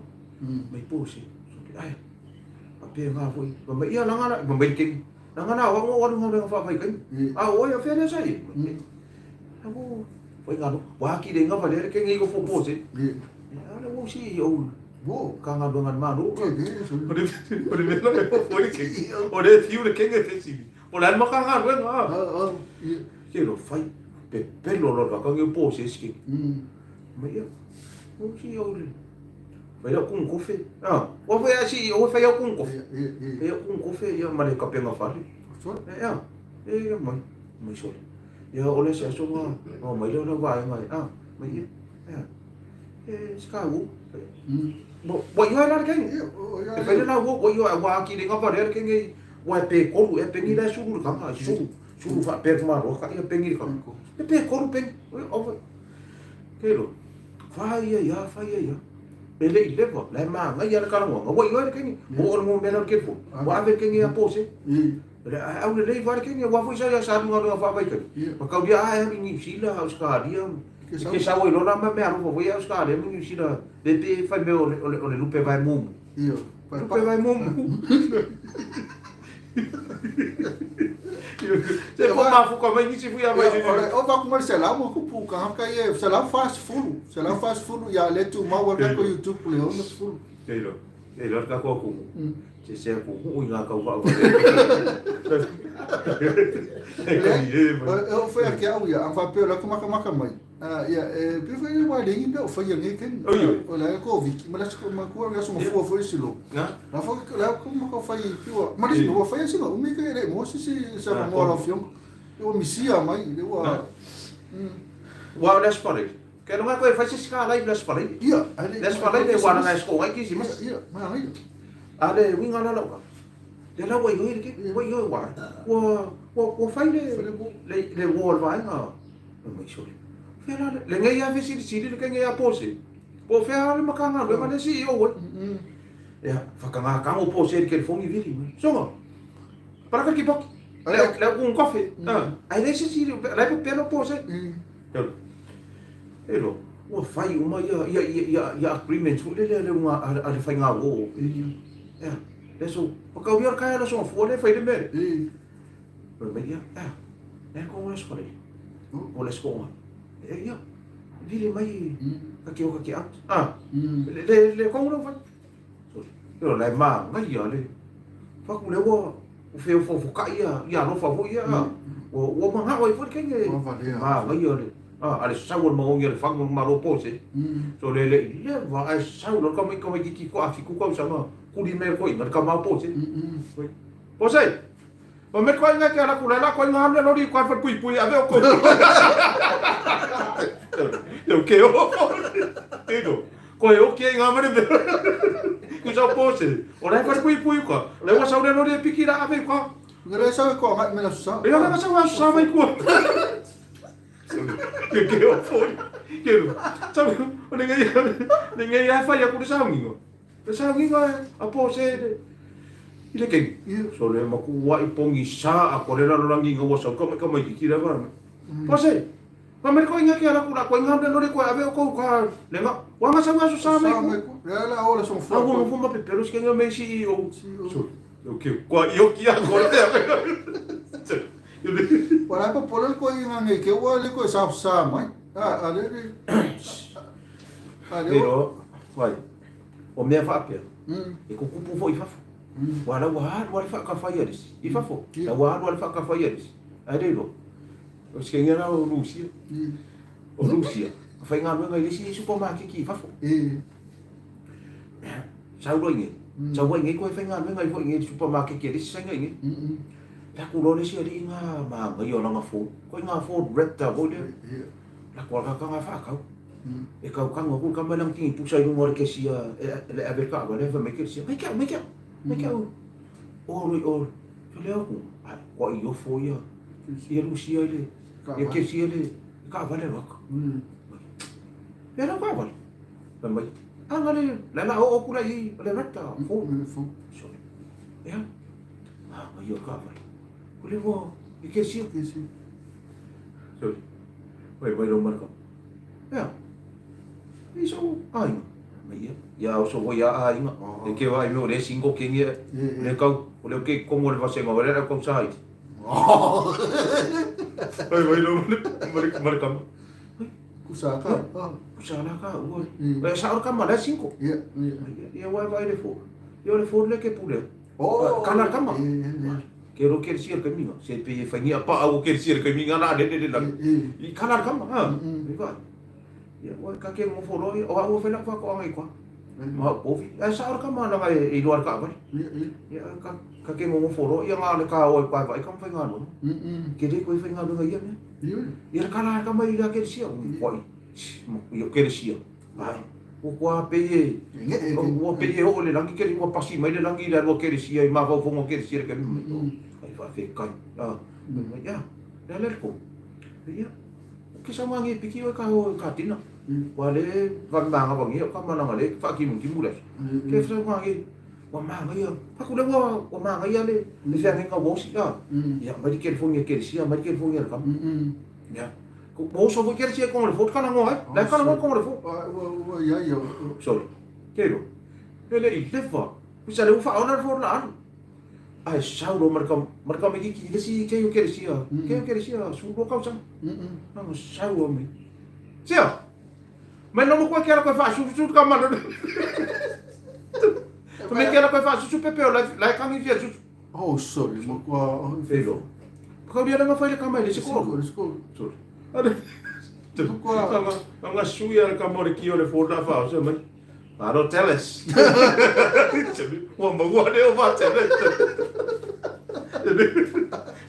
Mai pose. Ai, faapena foi. Fai mai, ia laga la, fai mai le kenge, laga la o au na ou alu i galuega faavaitaimi. A o oe, o fea lea sa i ai? Ua fai galo, ua aki le iga valea le kenge i ofo pose. A le ua si ou ka galuega a le Malo. O le mea la e ofo ai le kenge, o lea e fiu le kenge e fesili, o le a le Matagaluega a? Ke loa fai, pepelo loa le vakangi o pose si kenge. Mai ia, ua si ou le fai au kung kofe. Ua fai a si ou fai au kung kofe. Fai au kung kofe ia ma le kapenga fale. Ia, ia mai, mai sole. Ia o le isi aso nga, nga mai lea o lau vaega e, ah, mai ia, ia, e se ka uo. Ua ioe la le kenge. E fai le la uo, ua ioe, ua aki le ngapa lea le kenge, ua e pe kolu, e pengi la e sulu le kanga, sulu, sulu wha pe kuma roa ka ia pengi le kanga. E pe kolu pengi, oi, ke lo, whai ia ia, whai ia ia. E le i leva, la e māngai a le kalagoaga, ua ioe le kenge, mo o le mo mea la le telefoni, ua ave le kenge ia pose. Le au lelei vale kenge, ua foi sa ia sa alu galuega faavaitaimi. Ma tau ia ae alu i Niu Sila, Ausetalia, e ke sau ai loa la ma mea alofa foi Ausetalia ma Niu Sila, le pe fai mea o le, o le, o le lupe vae mumu. Lupe vae mumu. Se po mafuka mai nisi fui a mai. O vaku mai selau mo kupu ka haka ia selau 40, selau 40 ia le tu mau ka ko YouTube le ono sefulu. Keilo. E loa le tatou atunuu, se se atunuu i ngā tau vaavale. E oo foi a ke au ia, a faapea o le atu makamaka mai, ia, e pei foi ua leai ni mea o faia i lenei taimi. O le Koviti, ma le aso matua, le aso mafua foi silo. La foi, la ko maka fai piua. Ma le ua faia sina umi ke le mo si si sa mo la fionga. Ua misia mai, le ua. Ua o le aso Faraile. Kei runga koe e whai se sika live le aso Faraile. Ia, Le aso Faraile e wānanga e siko ai Kisimas. Ia, mai ai. A le uiga la lau ka. Le lau ua ioi le ke, ua ioi ua. Ua, ua, ua whai le, le, le ua o le vaenga. Fai mai sole. Fea la le, le ngei a fesilisili le ke ngei a pose. Po o fea le Matagaluega le CEO ai. Ia, whakangākango pose le telefoni vili mai. Songa, palaka ki paki. Le, le au kung kofe. Ai le sisi, le pepelo pose. Elo, ua fai uma ia, ia, ia, ia, ia agreements foi lele a le unga, a le faiga uo. Ea, le so, pakau ia kai ala so fua le fai le mele. Fai mai ia, ea, le ko ngā sokale. O le soko ngā. E ia, vile mai, ka ke o ka ke out. Ah, le, le, le ko ngā fai. Elo, le ma, ngai ia le. Faku le ua, ua feofoofokai ia, ia alofa foi ia, ua, ua manao ai foi le kenge. Ma ngai ia le. Ah, a le sau o le magogi o le fagu o le malo pose. So le le i leva ae sau loa le kama i tamaititi ko afi ku kausaga kuli me ko inga le kama o pose. Pose! O me koe inga ke ala kula la koe inga le lori koe fa pui pui ave o ko. Yo ke o. Tino. Koe o ke inga mare me. Ku sau pose. O le fa pui pui ka. Le wa sau le lori e piki la ave ka. Ngere sau ko ngai me la sa. E la sau sa mai ku. Ke ke o foi. Ke ru. Sabe, o ninguém ninguém ia fai aku le saunginga. Le saunginga a po se le i le kengi. So le maku wa i pongi sa a kore la rangi nga wa sa ka mai ka mai ki la va. Po se. Pa me ko inga ke ala kula ko inga le lore ko ave o ko ka le nga wa nga sa nga so sa mai ku. Le la o le son fo. Agu mo ma pe pero ske nga me si o. So. O ke ko i o ki a ko te. Ua lae popole le koe i ngā ke ua le koe sa sa mai. A, a le le. A le. Pero, vai. O mea faapea. E kukupu foi i fafo. Ua la ua alu ale whaakawhai a lisi. I fafo. La ua alu ale whaakawhai a lisi. Ai le iloa. O se kengia la o Rusia. O Rusia. Ka whai ngā luenga i lisi i supermarket i fafo. Sau loa i nei. Sau ai nei koe whai ngā luenga i fo i nei supermarket i lisi sainga i nei. Lako loa le isi alii nga magaia o lana Ford. Koe nga Ford Raptor foi lea. Lako ala ka nga whaakau. E kau kanga ku ka mai lang tingi pusa i runga o le kesia e le ave ka awa le fa mai kesia. Mai kia, mai kia, mai kia. O roi o. So lea ku. Ai, kua i ofo ia. Ia Lucia i le. Ia kesia le. Ka awa le waka. Ia la ka awa. Fa mai. Anga le, la la o o kula i le Raptor Ford. So, ia. Ah, mai o ka whare. Ko le wā, i ke sia. Ke sia. Sorry. Wai, wai rau maraka. Ea, i so āinga. Mai ia. Ia au so wai a āinga. E ke wā i meo le singo ke ngia. Le kau, o le ke kongo le vasenga, wale rau kau sāi. Wai, wai rau maraka, maraka. Kusa ka. Kusa la ka, ua. Wai, sa ora ka ma le singo. Ia, ia. Ia wai wai le fō. Ia o le fō le ke pule. Oh, kana kama. Ke ro ke sia ke minga. Se pe e whaingi apa au ke sia ke minga la le le la. I kana kama ha. I va. Ia wa ka ke mo fo o au whela kwa ko angai kwa. Ma o fi. Ai sa ora kama na ngai i loa ka va. Ia ka ka ke mo fo ia nga le ka o pa va i kam whainga no. Ke le ko i whainga no ia ne. Ia ka la kama i la ke sia. Ko i. Ia ke sia. Ai, ua kua pei e, ua pei e oo le lagi kere, ua pasi mai le lagi i le alu a Keresia i mafaufauga o Keresia le kemi mai. Ai faafekai. Ah, mai ia, le ala le ko. Ia, o ke sau ngangi e piki oe ka ho ka tina. Ua le vamanga vangi o ka malanga le whakimukimu le. Ke sau ngangi, ua manga ia, paku le ua, ua manga ia le, le whiangenga wosi. Ah, ia, mai di California Keresia, mai di California le kama. Ia. Mo so foi Keresia kongo le fo, kana ngoa ai. La kana ngoa kongo le fo. Ua ia ia. Sorry. Ke ro. E le i lefa. Pusa le ufa ona le fo la alu. Ai sau lo marka marka me ki le si ke yo Keresia. Ke yo Keresia su lo kau sang. Nanga sau o me. Sia. Mai no mo koe ke ala koe wha su su ka mana. Me ke ala koe wha su su pepe o la la kangi fia su. Oh, sorry, mo kua... Whero. Whakauria ranga whai le kama i le sikoro. Le sikoro. Sorry. Are. Kua... Anga sui ara kama o le ki o le fōna wha o se mai. Aro teles. Ua maua ne o wha teles.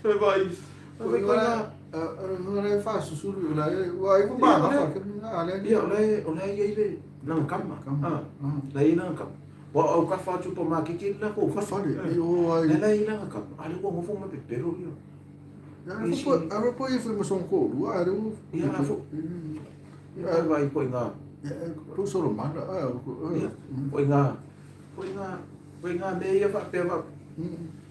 E vai. Vai koe ngā... Ngā re wha susuru, la e... Ua i kuma ngā wha, ngā le... Ia, o le, o le ia i le nanga kama. La i nanga kama. Wa au ka wha supermarket la ko wha whare. E o ai. La i langa ka. Ale ua ngofo ma pepero ia. Ara po i whi masong ko rua are u. Ia a fo. Ia vai ko inga. Ko soro mana a. Ko inga. Ko inga. Ko inga me ia wha pe wa.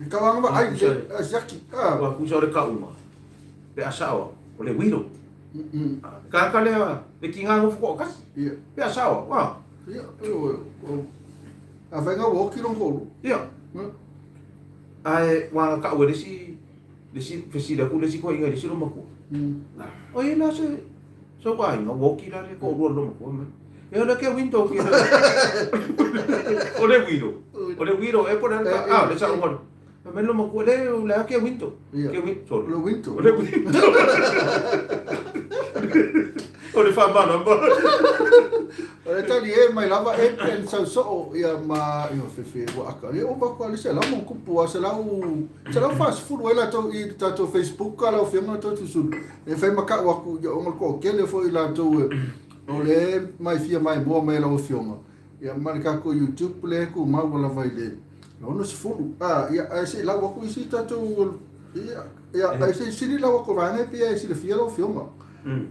I ka wanga ai a siaki. Wa ku sore ka uma. Pe asa o. O le wiro. Tagata lea le tiga nofo toatasi. Pe a sao a. Ia, a fai nga ua oki lona toalua. Ia. Ae ua na tau e le isi, le isi fesili atu le isi toeaina i le isi loomatua. O ai la se se ou aiga ua oki la le toalua o le loomatua mai. Ia o le ke window ke o le wilo. O le wilo e po le a le sa uma. Fai mai le loomatua le o le a ke window. Ke window. Sorry. O le window. O le window. O le faamalamalama. O le tali e mai lava e pen sau soo ia ma ia fefe ua aka le ova ko le selau mo kupu a selau 140 ai latou i tatou Facebook a lau afioga Toeolesulusulu e fai ma kau aku ia ona toatele foi latou e o le mai fia maimoa mai lau afioga ia ma le tatou YouTube le tumau lava i le 60 a ia ae se i lau aku isi tatou ia ia ae se i sili lau aku vaega e pei e silafia lau afioga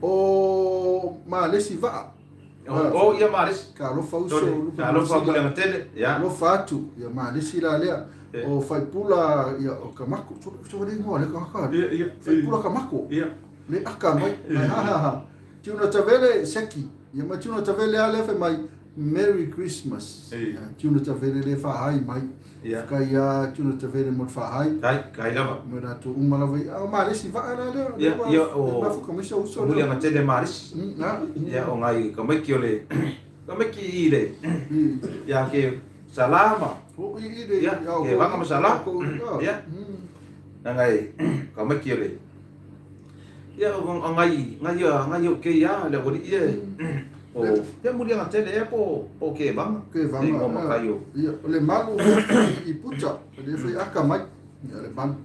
o Malesi Vaa. O ia Malesi. Talofa uso Lupe. Talofa Muliaga tele. Ia. Alofa atu ia Malesi la lea. O Faipula ia o Kamako. So le ingoa le tagata. Ia ia. Faipula Kamako. Ia. Le aka mai. Ha ha ha. Tiuna Tavele Seki. Ia ma Tiuna Tavele a lea fai mai Merry Christmas. Ia Tiuna Tavele le faahai mai. Ia. Faafetai ia Tiuna Tavele mo le faahai. Kai, kai lava. Ma latou uma lava i a Malesi vaa la lea. Ia, ia o mafuka mai sa uso. Muliaga tele Malesi. Na. Ia o ngai tamaiti o le tamaiti i le ia ke Salama. O i i le ia ke vanga ma Sala. Ia. Na ngai tamaiti o le ia o ngai ngai ngai o ke ia le wali ia. O te muliaga tele ea po o ke vanga. Ke vanga. Te ingoa makai o. Ia, o le malu i puta, o le fai aka mai. Ia le malu.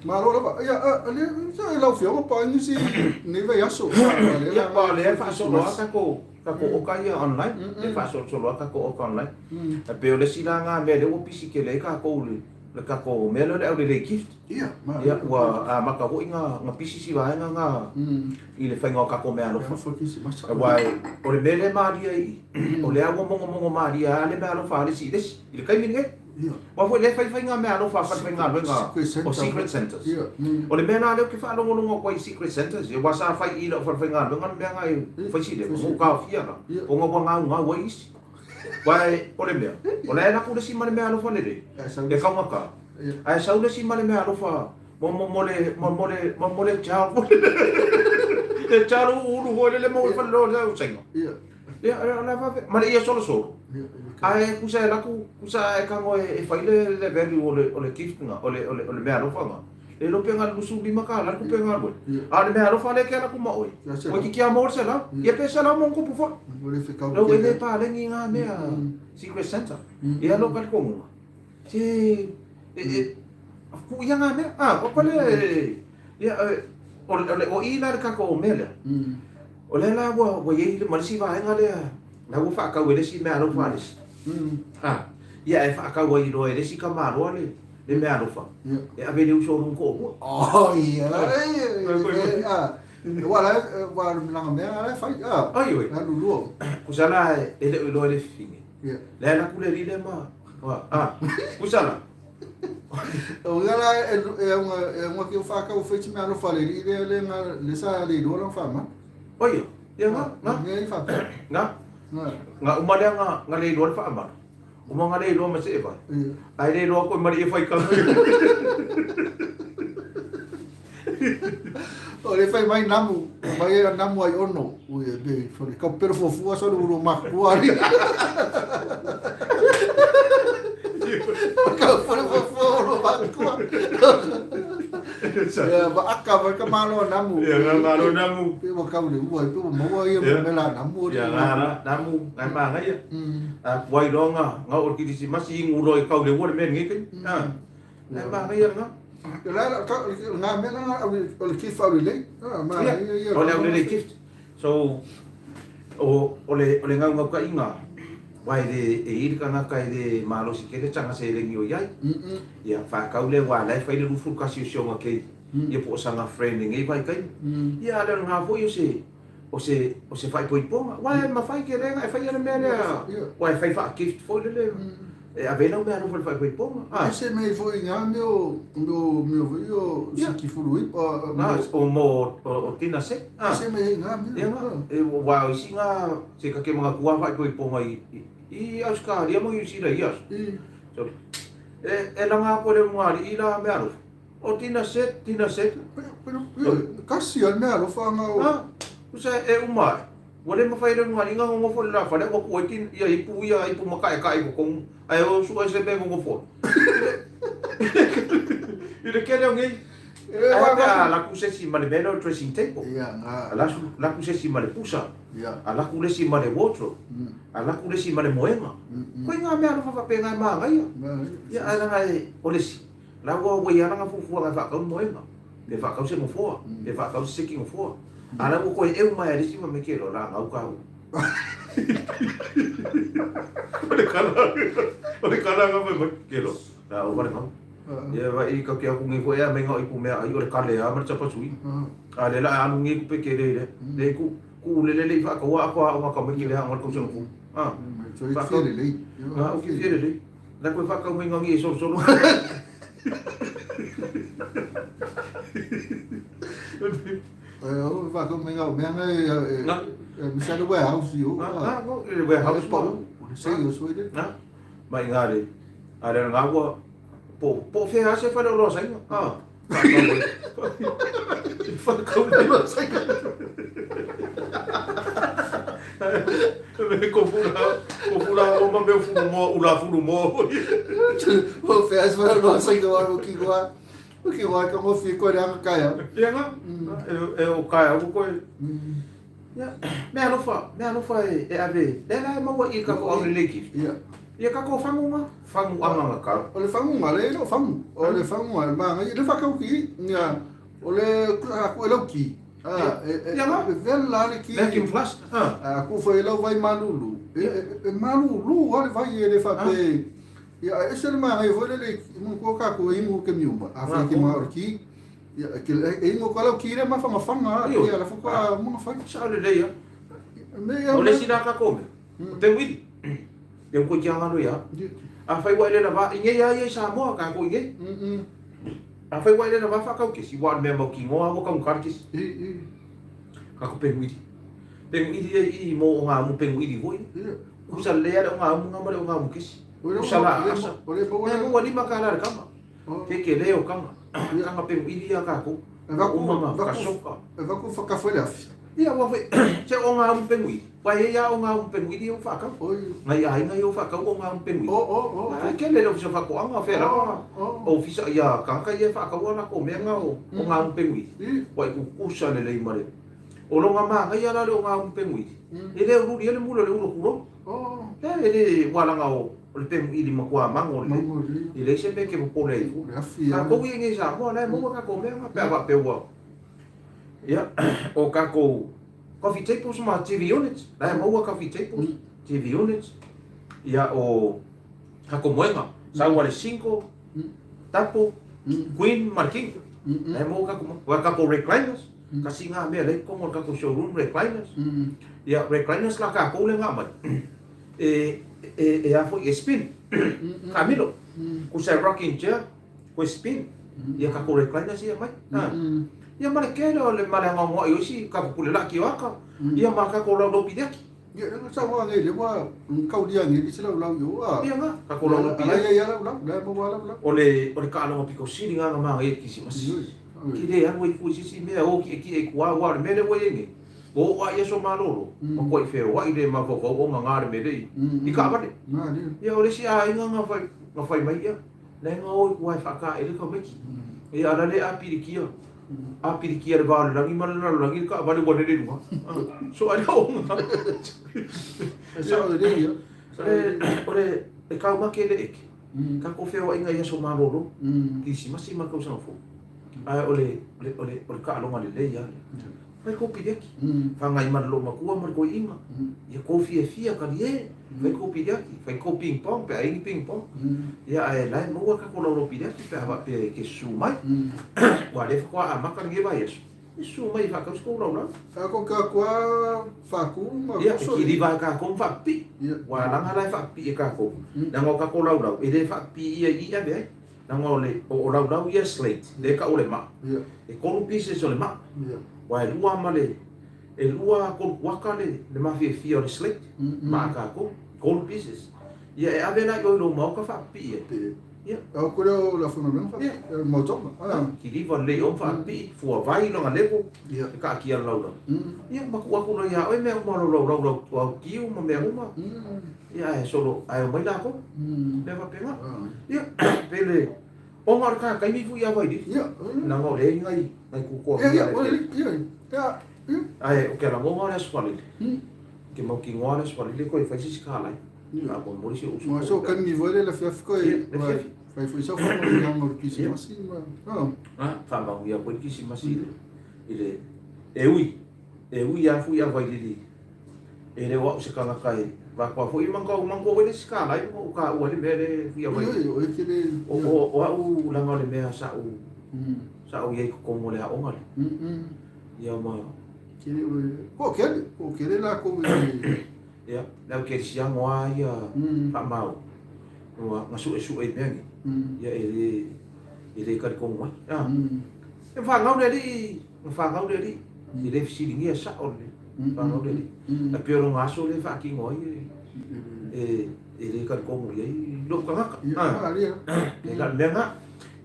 Malo lava. Ia, a le sa e lau fioga pa nisi nei vaiaso. Ia, pa o lea e faasolo lava tatou tatou oka ia online. E faasolosolo lava tatou oka online. E pei o le isi la na mea lea ua pisi tele ai tatou i le tatou mea lea o le aulelei gift. Ia, Ia, ua amata foi na pisi si vaega na i le faiga o tatou meaalofa. Aua o le mea lea e malie ai i i, o lea ua mogomogo malie lava le meaalofa a le isi i le isi, i le taimi lenei. Aua foi o lea e faifai ngā meaalofa a falefaigaluega o Secret Santas. O le mea la lea ou te faalogologo atu ai i Secret Santas, aua sa fai i lau falefaigaluega le mea na e fai si leva, na ou taofia la, ona ua gaugau ai isi. Aua o le mea, o la e alu atu le isi ma le meaalofa lelei, e taugata, Ae sau le isi ma le meaalofa mo mo mo le mo mo le mo mo le child foi le child ulu foi lele mo le fale loa le usaina. Ia. Ia o le vave ma le ia solosolo. Ae kusa e laku kusa e kago e fai le le value o le o le gift nga o le o le o le meaalofa nga. Le iloa pe na o le 25 tala le tupe galue. A o le meaalofa lea e ke ala atu ma oe. Ua itiiti lava maua le 100. Ia pe 100 ma ona tupu foi. Lau e le paleni nga mea Secret Santa. Ia lou talitonuga. Se, e, e, tuu ia ngā mea. Ah, o pale, ia, o, o, o i la le tatou mea lea. O lea la ua, ua i ai ma le isi vaega lea, la ua faatau e le isi meaalofa a le isi. Ah, ia e faatau ai loa e le isi tamaloa le, le meaalofa. E ave i le uso o lona toalua. Oh, ia, ah, ua la, ua langa mea la e fai, ah, Ai, oi. la lulua. Kusa la e le o iloa e le fifine. Ia. Lea la ku le lile ma, ah, kusa la. O ia la e e unga e unga ki o whakau whaiti mea alofa le li le le nga le sa le iloa lang whaama. O ia, ia nga, nga. Nga i whapea. Nga. Nga. Nga uma lea nga, nga le iloa le whaamana. Uma nga le iloa ma se e vai. Ia. Ai le iloa koe ma le e whai kau. O le whai mai namu, mai e namu ai ono. Ui e be, whare kau pero fuafua sa uru makua ari. Kau pero fuafua uru makua. Ia, ma aka ma ka malo namu. Ia, nga malo namu. Pe wa kau le ua, pe wa maua ia me la namu. Ia, nga la, namu, ngai ma ngai ia. A kuai loa nga, nga o le kirisimasi ingu loa i kau le ua le mea lenei taimi. Ngai ma ngai ia nga. La la ka nga mea nga o le gift aulelei. Ah, ma Ia, ia ia. o le aulelei gift. So o o le o le gaugaukaʻiga aua e le e i le kanaka e le malosi tele taga seleni o iai. Ia faatau lea aua o la e fai le 21 o si ona keiki ia po o sana friend i lenei vaitaimi. Ia a o le lena foi o se o se o se faaipoipoga aua e mafai tele na e faia le mea lea aua e fai faa-gift foi lele. E ave ai lau meaalofa i le faaipoipoga. A. Ese mea foi i ngā mea o, mea o, mea foi o siki fulu ipo. Na, o mo o tina se. A. Ese mea i ngā mea. Ia ngā. E wā o isi ngā, se ka ke mga kua faaipoipoga i, i, i Australia ma Niu Sila i aso. I. So, e, e langa ako le mga ali'i la meaalofa. O tina set, tina set. Pero, kasi al meaalofa nga o. A, usa e uma ai. Ua le mafai e le ulugalii gagogofo i le lafale ua kuu ai ia ipu ia ipu makaekae i totonu ae o sue se mea e gogofo ai. I le kele o nei, ae a pe a alu atu se isi ma le mea lea o le dressing table, alu atu se isi ma le pusa, alu atu le isi ma le wardrobe, alu atu le isi ma le moega. Koe ngā mea alofa faapena e manaia. Ia ae leaga o le isi, La ua ua i ai lana fuafuaga e faatau le moega, pe faatau se nofoa, pe faatau se seki nofoa. A la ua toe eu mai a le isi ma me ke loa, la gau ka u. O le kala, o le kala nga mai mai ke loa, la ova le gau. Ia va i ka ke aku ngi foi a me nga i ku mea ai o le kale a ma le chapa sui. A le la alu ngi ku pe ke le le, le ku ku le le le i faatau a ako a o nga ka mai ke le ha nga le kausaga fou. Ah. Faatau. Nga o ki fia le le. Na koe whakau mai ngangi e solosolo. E o whakau mai ngau mea ngai e e misa le warehouse i o. Nga nga ngo le warehouse pa. Se i o soi le. Nga mai ngā le. A le ngā ua po po whea se whare o loa sainga. Ah. Whakau mai. Loa sainga. Me ko fura, ko fura o ma mea furu moa, ula furu moa hoi. O whea se whare loa sainga wa o ki goa. O ki goa ka ngofi koe le anga kai au. Ia nga, e o kai au koe. Ia, mea alofa, mea alofa e, e ave, le la e maua i ka ko au le leki. Ia. Ia ka ko whangunga, whangu anga nga kau. O le whangunga, le ilo whangu. O le whangunga, ma ngai, le whakau ki, ia, o le, aku e lau ki. Ah, e, e, Ia nga. e vela le ki. Vacuum flush, ah. Aku foi lau vai malulu. E, e, e malulu ale vai e le whape. Ia, e se le ma ngai foi le le, mo ko ka ko ingu ke miuma. A foi ke ma o ki. Ia, ke e ingo ko lau ki le mawhangawhanga, ia, la fuka munga whai. Sa le leia. Me ia. O le sina ka kome. O te wiri. Ia koe ki a ngaro ia. A whai wa ele va inge ia ia i Samoa ka ko inge. A whai wa ele va whakau kesi wa mea mau ki ngoa wa kau kar kesi. Ka ko pengu iri. Pengu iri ia i mo o ngā mu pengu iri hoi. Kusa le ale o ngā mu ngā mare o ngā mu kesi. Kusa la asa. Mea mo wa lima ka la kama. Ke ke le o kanga. Kanga pengu iri ia ka ko. Umanga ka soka. E vaku whakawhai le awhi. Ia ua whai, se o ngā umu pengu iri. Wai e ia o ngā umu pengu iri o whakau. Ngai ai ngai o whakau o ngā umu pengu iri. O, o, o. Ai ke le ofisa whakoanga whea rawa. Ofisa ia kaka ia whakau ana ko mea ngā o, o ngā umu pengu iri. Wai ku kusa le lei mare. O longa mā ngai ala le o ngā umu pengu iri. E le ururi ele mula le uro kuro. Le e le walanga o, o le pengu iri ma kua mango le. I le se me ke popole ai fu. Ka kou i ngai Samoa, la e maua ka ko mea ngā pea wha peua. Ia, o kākou coffee tables ma TV units, la e maua coffee tables, TV units. Ia, o kākou moega, sau a le single, double, queen ma le king. La e maua kākou moega. Ua kākou recliners, kasi ngā mea lei komo o le kākou showroom recliners. Ia, recliners la kākou le ngā mai. E, e, e a foi, e spin, kamilo. Kusa e rocking chair, koe spin, ia ka kore recliners ia mai. Ha. Ia mare kele o le mare anga ngoa i oisi ka pule la ki o aka. Ia ma ka ko lau lau piliaki. Ia na sa wa ngai le wa kau dia ngai se lau lau yo a. Ia nga ka ko lau lau piliaki. Ia ia lau lau la mo wa lau lau. O le o le ka aloha piko sili nga nga ma ngai ki si masi. Ki le alu ai kui sisi mea o ki ki e kua wa le mele wa ye ngai. O a ia so malolo. Ma kua i whea wa i le ma vau vau o nga nga le mele i. I ka avale. Ia o le si a inga nga whai nga whai mai ia. Nei nga oi kua e whakaele ka maiki. E ala le a pirikia. A pirikia le vā o le rangi ma le rarorangi le kaawale ua rere runga. So ai o nga. E sao e rei ia. O le e kau make le eke. Ka ko whea inga ia so malolo. Kirisimasi ma kausanga fou. Ae o le o le o le o le kaaloga lelei a le. Whai ko piriaki. Whangai ma le loo makua ma le koiinga. Ia ko fiafia ka lie. Whai ko piriaki. Whai ko ping pong pe aingi ping pong. Ia ae lae maua ka ko laulau piriaki pe awa pe ke susu mai. Ua le whakoa a maka nge vai aso. E susu mai e faatau se kou laulau. A ko ka kua faku ma Ia, e kiliva e kākou ma faapipii. Ia. Ua laga la e faapipii e kākou. Leaga o kākou laulau, e le faapipii ia i i ave ai. Leaga o le, o, o laulau ia slate, lea e kau o le maa. Ia. E kolu pieces o le maa. Ia. Ua e lua ma le, e lua kolu kuaka le, le mafiafia o le slate. Maa a kākou. Kolu pieces. Ia, e ave la i o i lou maoka faapipii ai. Ia. Au ko leo la fanga menga. Ia. E mo tonga. Ah. Kiliva lelei o faapipii, fua vai lona level. Ia. E kaatia le laulau. Ia, ma tuu atu loa ia oe mea uma o lau laulau, lau au kiu ma mea uma. Ia, ae solo, ae omai lakou. Mea faapena. Ia, pele, ona o le ka taimi foi ia Vailili. Ia. Leaga o lea e nai, nai kukoa Ia, mea ia, le ia, ia. Ia. Ae, o ke lagona o le Aso Faraile. Ke mautinoa le Aso Faraile koe fai se isi kalai. Ia. A momoli si ou uso. Ma so kan ni voile la fiafi koe. Ia, le fiafi. Fai foi sau fa mo yang o kisimasi ma. Ah. Ah, faamanuia koe kisimasi i le i le e ui e ui a fui a Vailili. E le o au se kanaka e vakoa foi man kau man kau le si kalai mo ka ua le mea le fui a Vailili. Oi, oi ke le. O o o au langa o le mea sa u sa u iai kokomo le aoga le. Ia ma Ke le ko ke ko ke le la ko e. Ia, le au kerisiano a ia faamau. Ua nga suesu'e i mea nei. Ia e le e le talitonu ai. A. E fanau le alii, na fanau le alii. E le fesiligia sa'o le fanau le alii. Ae pei o lona aso lea e faatino ai e e le talitonu i ai lou tagata. A. E la le mea lena.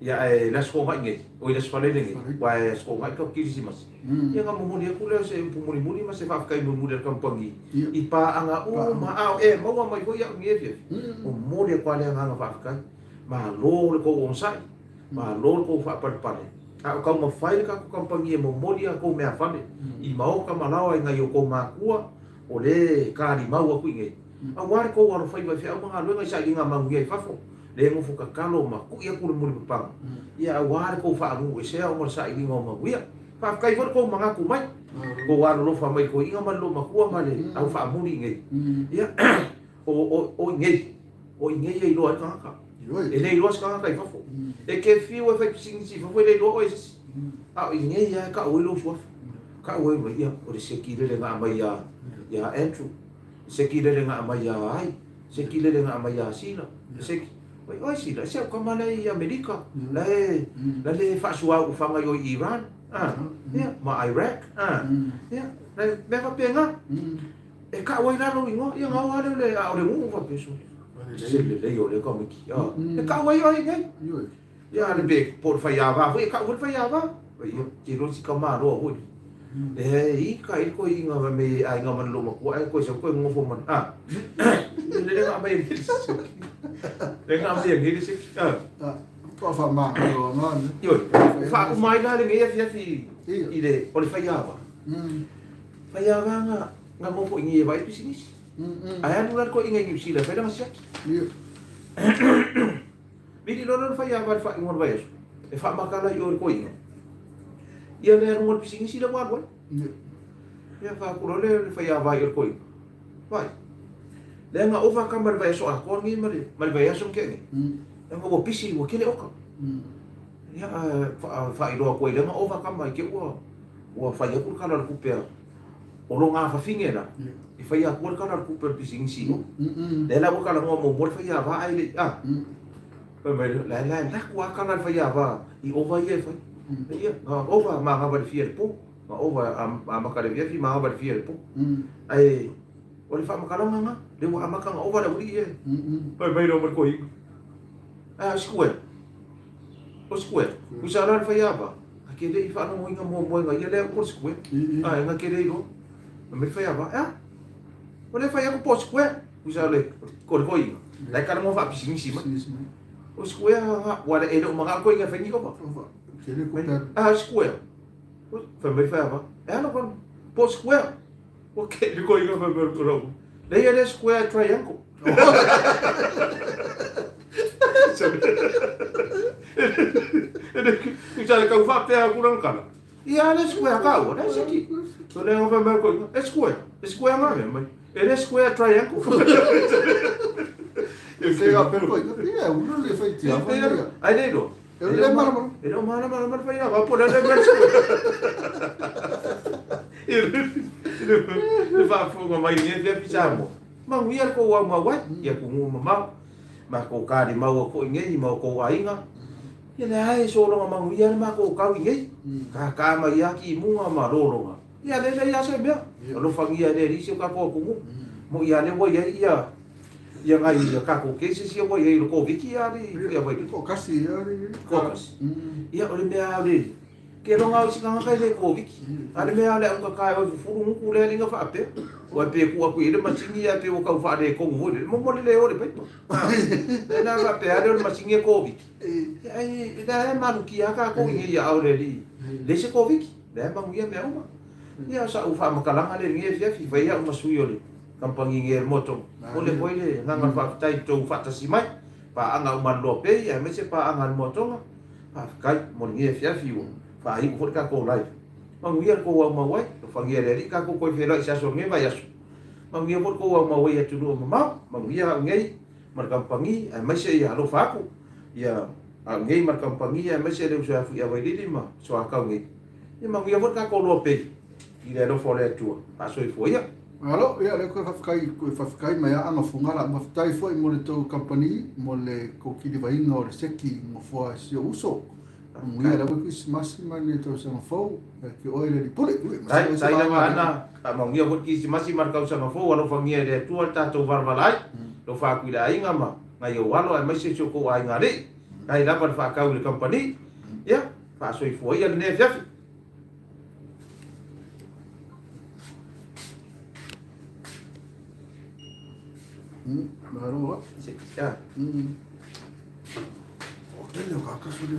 Ia ae le Aso Toonai nei, oi le Aso Faraile nei, aua e Aso Toonai ka Kirisimasi. Ia ona momoli atu lea o se upu mulimuli ma se faafetai mulimuli a le kamupani i paaga uma a o e maua mai foi au i lenei afiafi. Momoli atu lava le agaga faafetai. Malo le tou onosai, malo le tou faapalepale. A o taumafai le tatou kamupani e momoli a outou meafale i maota ma laoa i nai o outou matua o lea e talimau atu i inei. Aua le tou alofaiva i feau ma galuega i sailiga manuia i fafo, le nofo tatalo ma tui atu le mulipapaga, ia aua le tou faalugu esea ona o le sailiga o manuia. Faafetai foi le tou manatu mai, tou alolofa mai i toeaiina ma le loomatua ma le au faamuli i inei. Ia, o inei, o inei e iloa ai le tagata. E le iloa se tagata i fafo. E te fiu e fai pisinisi i fafo e le iloa oe e se isi. A o inei lava e tau ai lou suafa. Tau ai mai, ia, o le seki lele na aumai ia Andrew. Seki lele na aumai ia ai, seki lele na aumai ia Sila, seki. Oi, oi Sila, se au kama la i Amerika, la e, la le faasuau ufaga i o i Iran, ah, ia, ma Iraq, ah, ia, la e mea faapena. E kau ai la lou igoa, ia na o lava lea o le, a o le nuu faapea sole. Se lelei o lea tamaiti, ah, e kau ai oe i nei. Ia le pe po o le faiava foi e kau foi le faiava. Ia, te iloa si tama loa foi. E i ka i ko inga ma me ai nga man lo makua ai ko sa ko ngofo man. Ah. Le le nga mai le. Le nga mai le se. Ah. Pa fa ma lo ma. Io. Fa mai la le ngai fi fi i le o le faiava. Faiava nga nga ngofo i ngi vai pisinisi. Ai anu la ko inga i New Zealand fai la siaki. Vili loa le faiava i le faaiuga o le vaiaso, e faamakala i o i le koiga. Ia le aluga o le pisinisi lea ua alu ai. Ia fai atu loa lea le faiava i o le koiga. Vai. Leaga ova kama i le vaiaso atoa lenei ma le, ma le vaiaso na tea nei. Leaga ua pisi, ua tele oka. Ia, faailoa atu ai leaga ova kama i te ua, ua fai atu le tala o le tupe a, o lona afafine la, e faia atua le tala o le tupe o le pisinisi i o. Lea la ua talanoa muamua le faiava ae le i, a. Fai mai lea, la la laku a kala le faiava i ova ia e fai. Ia, na ova manava i le fia i le po. Na ova amata i le afiafi manava i le fia i le po. Ae o le faamatalaga na, lea ua amata na ova le aualii ia. Fai mai lea ma le toeaina. Ae a sikuea. O square, usa la le faiava, a ke le i faalogoina muamua e nga ia lea po o le square. A e nga ke le iloa. Ma me le faiava, ea, o le fai atu po o square, usa le ko le koiga. La e kala mo faapisinisi mai. O square nga, ua le e le o manao koiga e fai ni ova. A square. Fai mai le faiava, ea lo kono, po o square. Ua ke le koiga fai mai le kono. Le ia le square triangle. Usa le kau faapea aku lana kala. Ia le square ka ua, le seki. So le ngofa mai ko, e square, e square nga me mai. E le square triangle. E whea pe ko, ia ulu le whai tia whai ia. Ai le lo. E le malamalama. E le o malamalama le failava po o le a le mea le faafofoga mai i lenei afiafi Samoa. Manuia le tou aumau ai i atunuu mamao. Matou talimau atu foi nei ma outou aiga. Ia leai, e sologa manuia le matou tau i nei. Tata mai lava timuga ma lologa. Ia lea e leai lava se mea. Alofagia e le Alii si o tatou atunuu. Mo'i lava lea ua i ai ia ia nai a tatou cases ia ua i ai o le Koviti a alii Fuiavailili. Toatasi ia alii. Toatasi. Ia o le mea lava o le Ke loga au i se tagata e le Koviti. A o le mea lava o le augata e oe fufulu gutu lea alii na faapea. Ua pe tuu atu i ai le masini ae pei ua tau faaletonu foi lele. Momo le le o le paipa. Lea la faapea lea o le masini e Koviti. Ai e la e malutia lava tatou i nei aao o le alii. Leai se Koviti. Lea e manuia mea uma. Ia o sa'u faamatalaga lea i lenei afiafi, fai au ma sui o le kamupani nei a le Moto. Momoli atu ai le agaga o le faafetai i le tou faatasi mai, paaga a Umaliloa Pay aemaise paaga a le Moatoga. Faafetai mo lenei afiafi ua faaiu foi le tatou live. Manuia le tou aumau ai, alofagia e le Alii tatou toe feiloai i se aso o lenei vaiaso. Manuia foi le tou aumau ai i atunuu e mamao, manuia au nei ma le kamupani aemaise ia alofa atu ia au nei ma le kamupani aemaise le uso ia Fuiavailili ma Soatau nei. Ia manuia foi le tatou loa pei i le alofa o le Atua. Faasoifua ia. Malo, ia lea koe faafetai, koe faafetai mai Aana Fugala. Faafetai foi mo le tou kamupani, mo le tou kilivaiga o le seki nofoa e si ou uso. Manuia lava Kerisimasi ma le tausaga fou. Ia te oe le Alii Pule. Ui, ma Tai, tai lava Ana, faamanuia foi le Kerisimasi ma le tausaga fou, alofagia e le Atua le tatou valavala ai. Alofa atu i le aiga ma nai ou alo aemaise si o tou aiga alii. Tai lava le faatau i le kamupani. Ia, faasoifua ia lenei afiafi. Malo. Se, ia. O tele o ka kaso le.